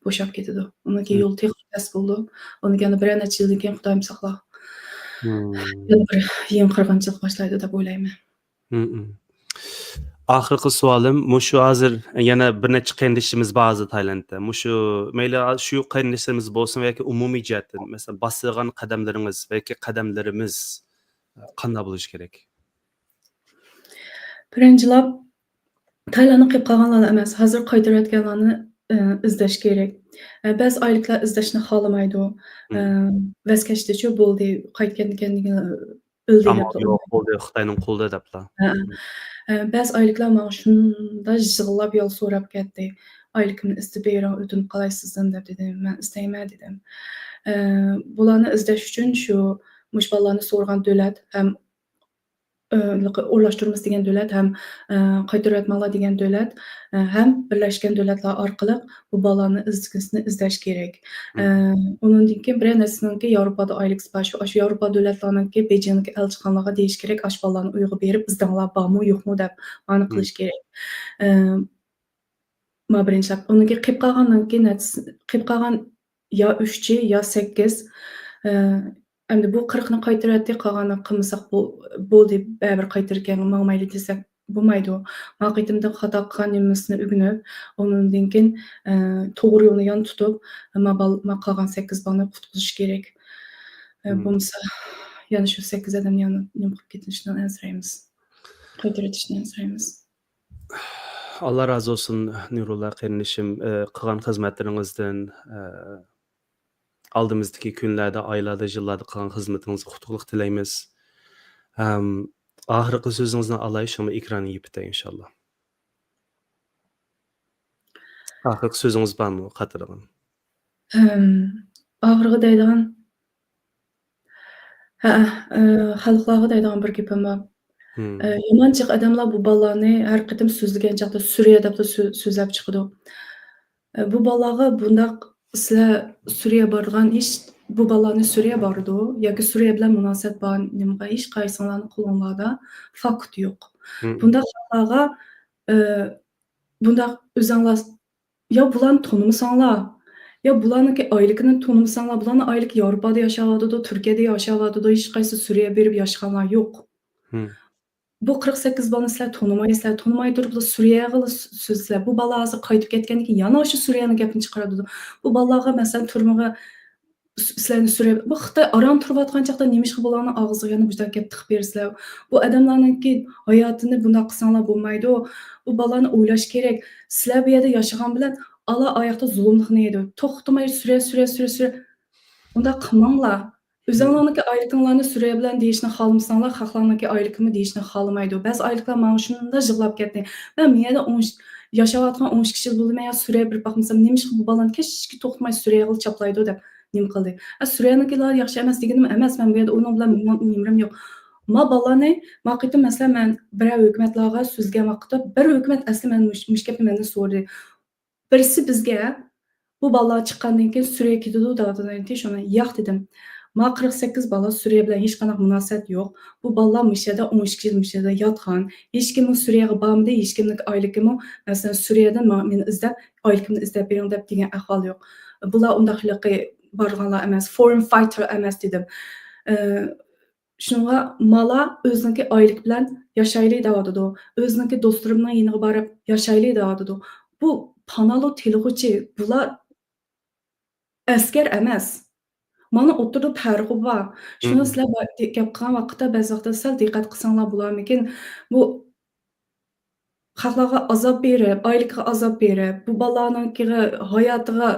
بوشاپ كېتىدۇ. ئۇنىڭ كېيىن يول تېخى تەس بولىدۇ. ئۇنىڭ كېيىن بىرەر نەچچە يىلدىن كېيىن خۇدايىم ساقلا. يەنە بىر يېڭى قىرغىنچىلىق باشلايدۇ دەپ ئويلايمەن. ئاخىرقى سوئالىم، مۇشۇ ھازىر يەنە بىر نەچچە قېرىندىشىمىز بار ھازىر تايلاندتا. مۇشۇ مەيلى شۇ قېرىندىشلىرىمىز بولسۇن ياكى ئومۇمىي جەھەتتىن، مەسىلەن، باسىدىغان قەدەملىرىڭىز ياكى قەدەملىرىمىز قانداق بولۇشى كېرەك؟ بىرىنچىلەپ، تايلاندنى قېلىپ قالغانلارنى ئەمەس، ھازىر قايتىۋاتقانلارنى، ئى، ئىزدەش كېرەك. ئە، بەزى ئائىلىلەر ئىزدەشنى خالىمايدۇ. ئە، ۋەز كەچتىچۇ بولدى، قايتكەندىن كېيىن ئۆلدى دەپلا. يوق، بولدى، خىتاينىڭ قولىدا دەپلا. ھە. ئە، بەزى ئائىلىلەر ماڭا شۇنداق يىغلاپ يالۋۇرۇپ كەتتى. ئائىلىمنى ئىزدەپ بېرىڭ، ئۆتۈنۈپ قالاي سىزدىن دەپ دېدى. مەن ئىزدەيمەن دېدىم. ئە، بۇلارنى ئىزدەش ئۈچۈن شۇ مۇشۇ بالىلارنى سورىغان دۆلەت ھەم ئورۇنلاشتۇرىمىز دېگەن دۆلەت ھەم، ئە، قايتۇرۇۋەتمەڭلار دېگەن دۆلەت، ئە، ھەم بىرلەشكەن دۆلەتلەر ئارقىلىق بۇ بالىلارنى ئىزدىگۈسىنى ئىزدەش كېرەك. ئە، ئۇنىڭدىن كېيىن بىرەر نەرسىنىڭكى ياۋروپادا ئايلىكسى بار. شۇ، ئاشۇ ياۋروپا دۆلەتلەرنىڭكى بېيجىڭدىكى ئەلچىخانىلارغا دېيىش كېرەك، ئاشۇ بالىلارنى ئۇيغا بېرىپ ئىزدەڭلار، بارمۇ يوقمۇ دەپ، مانا قىلىش كېرەك. ئە، ما بىرىنچى ھەپ. ئۇنىڭكى قېلىپ قالغاندىن كېيىن نەچچىسى، قېلىپ قالغان يا ئۈچى، يا سەككىز. ئە، ئەمدى بۇ قىرىقنى قايتۇرۇۋەتتى، قالغاننى قىلمىساق بو-، بولدى، بەرىبىر قايتۇرىكەن، ماڭمايلى دېسەك بولمايدۇ. ما قېتىمدا خاتا قىلغان نېمىسىنى ئۆگىنىپ، ئۇنىڭدىن كېيىن، ئە، توغرا يولنى يان تۇتۇپ، ما بال-، ما قالغان سەككىز بالىنى قۇتقۇزۇش كېرەك. ئە، بولمىسا يەنە شۇ سەككىز ئادەمنى يەنە نېمە قىلىپ كېتىشىدىن ئەنسىرەيمىز. قايتۇرۇۋېتىشتىن ئەنسىرەيمىز. ئاللا رازى بولسۇن، نۇرۇللا قېرىندىشىم، ئى، قىلغان خىزمەتلىرىڭىزدىن، ئى، ئالدىمىزدىكى كۈنلەردە، ئايلاردا، يىللاردا قىلغان خىزمىتىڭىزگە ئۇتۇقلۇق تىلەيمىز. ھەم ئاخىرقى سۆزىڭىزنى ئالاي، شۇڭا ئېكراننى يېپىتەي، ئىنشاللا. ئاخىرقى سۆزىڭىز بارمۇ قاتىدىغان؟ ئەم، ئاخىرقى دەيدىغان، ھە، ئە، خەلقلەرگە دەيدىغان بىر گېپىم بار. ئە، يامان جىق ئادەملەر بۇ بالىلارنى ھەر قېتىم سۆزلىگەن چاغدا سۈرىيە دەپلا سۆ-، سۆزلەپ چىقىدۇ. ئە، بۇ بالىلارغا بۇنداق سىلەر سۈرىيە بارىدىغان ھېچ، بۇ بالىلارنى سۈرىيە بارىدۇ ياكى سۈرىيە بىلەن مۇناسىۋەت بار نېمىغا ھېچ قايسىڭلارنىڭ قولۇڭلاردا فاكت يوق. بۇنداق خەقلەرگە، ئە، بۇنداق ئۆزەڭلار يا بۇلارنى تونۇمىساڭلار، يا بۇلارنىڭكى ئايلىكىنى تونۇمىساڭلار، بۇلارنىڭ ئايلىكى ياۋروپادا ياشاۋاتىدۇ، تۈركىيەدە ياشاۋاتىدۇ، ھېچقايسى سۈرىيە بېرىپ ياشىغانلار يوق. بۇ قىرىق سەككىز بالىنى سىلەر تونۇمايسىلەر، تونۇماي تۇرۇپلا سۈرىيەگىلا سۆ-، سۆزلەر. بۇ بالا ھازىر قايتىپ كەتكەندىن كېيىن يەنە ئاشۇ سۈرىيەنىڭ گەپىنى چىقىرىدۇ. بۇ بالىلارغا، مەسىلەن، تۈرمىگە س-، سىلەرنى سۈرەپ، بۇ خىتاي ئاران تۇرۇۋاتقان چاغدا نېمىشقا بۇلارنىڭ ئاغزىغا يەنە مۇشۇنداق گەپ تىقىپ بېرىسىلەر؟ بۇ ئادەملەرنىڭكى ھاياتىنى بۇنداق قىلساڭلار بولمايدۇ. بۇ بالىلارنى ئويلاش كېرەك. سىلەر بۇ يەردە ياشىغان بىلەن ئالا ئاياقتا زۇلۇملۇقنى يەيدۇ. توختىماي سۈرە، سۈرە، سۈرە، سۈرە. ئۇنداق قىلماڭلار. ئۆزۈڭلارنىڭكى ئائىلىكىڭلارنى سۈرىيە بىلەن دېيىشنى خالىمىساڭلار، خەقلەرنىڭكى ئائىلىكىمۇ دېيىشنى خالىمايدۇ. بەزى ئائىلىكىلەر ماڭا شۇنداق يىغلاپ كەتتى. مەن بۇ يەردە ئون، ياشاۋاتقان ئون ئىككى يىل بولدى، مەن يا سۈرىيە بېرىپ باقمىسام، نېمىشقا بۇ بالىنى كەچكە توختىماي سۈرىيەگىلا چاپلايدۇ دەپ نېمە قىلدى. ئە، سۈرىيەنىڭكىلەر ياخشى ئەمەس دېگىنىم ئەمەس، مەن بۇ يەردە ئۇنىڭ بىلەن مېنىڭ نېمىرىم يوق. ما بالىلارنى، ما قېتىم، مەسىلەن، مەن بىرەر ھۆكۈمەتلەرگە سۆزلىگەن ۋاقىتتا، بىر ھۆكۈمەت ئەسلى مەن مۇش-، مۇشۇ گەپنى مەندىن سورىدى. بىرسى بىزگە، بۇ بالىلار چىققاندىن كېيىن سۈرىيەگە كېتىدۇ دەۋاتىدۇ، شۇڭا ياق دېدىم. ما قىرىق سەككىز بالا سۈرىيە بىلەن ھېچقانداق مۇناسىۋەت يوق. بۇ بالىلار مۇشۇ يەردە ئون ئىككى يىل مۇشۇ يەردە ياتقان. ھېچكىممۇ سۈرىيەگە بارمىدى، ھېچكىمنىڭ ئايلىكىمۇ، مەسىلەن، سۈرىيەدىن ما-، مېنى ئىزدەپ، ئايلىكىمنى ئىزدەپ بېرىڭ دەپ دېگەن ئەھۋال يوق. بۇلار ئۇنداق ھېلىقى بارغانلار ئەمەس، فورېن فايتېر ئەمەس دېدىم. ئى، شۇنىڭغا مالا ئۆزىنىڭكى ئايلىقى بىلەن ياشايلى دەۋاتىدۇ. ئۆزىنىڭكى دوستلىرىمنىڭ يېنىغا بارىپ ياشايلى دەۋاتىدۇ. بۇ پانالو تىلىغۇچى، بۇلار ئەسكەر ئەمەس. مانا ئوتتۇرىدا پەرقى بار. شۇنى مم. سىلەر با-، دى-، گەپ قىلغان ۋاقىتتا بەزى ۋاقىتتا سەل دىققەت قىلساڭلار بولارمىكىن؟ بۇ خەقلەرگە ئازاب بېرىپ، ئايلىقىغا ئازاب بېرىپ، بۇ بالىلارنىڭكىغا، ھاياتىغا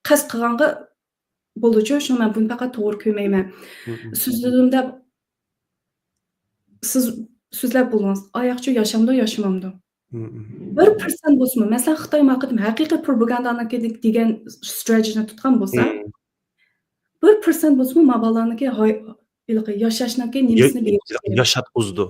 قەست قىلغانغا بولىدۇچۇ، شۇڭا مەن بۇنى پەقەت توغرا كۆرمەيمەن. مم. سۆزلىدىم دەپ سىز سۆزلەپ بولدىڭىز. ئاياقچۇ ياشامدۇ، ياشىمامدۇ؟ مم. بىر پىرسەنت بولسىمۇ، مەسىلەن، خىتاي ماقىدىم ھەقىقىي پروپاگاندانىڭكى دېگەن ستراتېگىيەنى تۇتقان بولسا، مم. بىر پىرسەنت بولسىمۇ ما بالىلارنىڭكى ھاي-، ھېلىقى ياشاشنىڭكى يا-، نېمىسىنى بېرىش يا-، كېرەك. ياشاتقۇزىدۇ.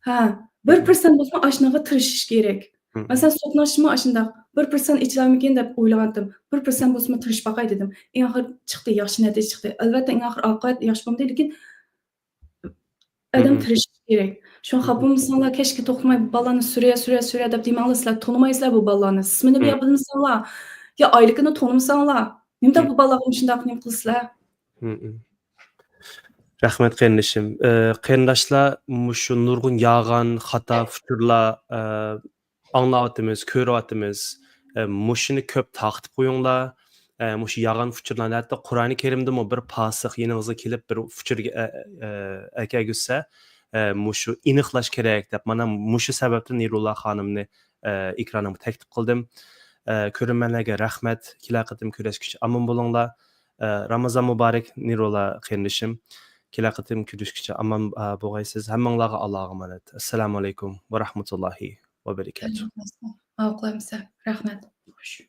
ھە، بىر مم. پىرسەنت بولسىمۇ ئاشۇنىڭغا تىرىشىش كېرەك. مم. مەسىلەن، سوتناشمۇ ئاشۇنداق، بىر پىرسەنت ئېچىلارمىكىن دەپ ئويلىغانتىم. بىر پىرسەنت بولسىمۇ تىرىشىپ باقاي دېدىم. ئەڭ ئاخىر چىقتى، ياخشى نەتىجە چىقتى. ئەلۋەتتە، ئەڭ ئاخىر ئاقىۋەت ياخشى بولمىدى، لېكىن ئادەم مم. تىرىشىشى كېرەك. شۇڭا خاپا مم. بولمىساڭلار، كەچكە توختىماي بۇ بالىلارنى سۈرىيە، سۈرىيە، سۈرىيە دەپ دېمەڭلار، سىلەر تونۇمايسىلەر بۇ بالىلارنى. ئىسمىنى مم. بىلمىسەڭلار، يا ئايلىكىنى تونۇمىساڭلار، نېمىدە مم. بۇ بالىلارغا مۇشۇنداق نېمە قىلىسىلەر؟ مم. رەھمەت، قېرىندىشىم. ئى، قېرىنداشلار، مۇشۇ نۇرغۇن يالغان، خاتا ئۇچۇرلار، ئى، ئاڭلاۋاتىمىز، كۆرۈۋاتىمىز. ئە، مۇشۇنى كۆپ تارقىتىپ قويۇڭلار. ئە، مۇشۇ يالغان ئۇچۇرلارنى، ھەتتا قۇرئانى كەرىمدىمۇ بىر پاسىق يېنىڭىزغا كېلىپ بىر ئۇچۇر، ئە، ئە، ئەكەلگۈزسە، ئە، مۇشۇ ئېنىقلاش كېرەك دەپ، مانا مۇشۇ سەۋەبتىن نىرۇلا خانىمنى، ئە، ئېكرانىمغا تەكلىپ قىلدىم. ئە، كۆرۈرمەنلەرگە رەھمەت. كېلەر قېتىم كۆرۈشكىچە ئامان بولۇڭلار. ئە، رامازان مۇبارەك نىرۇلا قېرىندىشىم. كېلەر قېتىم كۆرۈشكىچە ئامان، ئە، بولغايسىز. ھەممىڭلارغا ئاللاغا ئامانەت. ئەسسالامۇ ئەلەيكۇم ۋە رەھمەتۇللاھى ۋە بەرىكاتۇھ. ئاقلامسە. رەھمەت. خوش.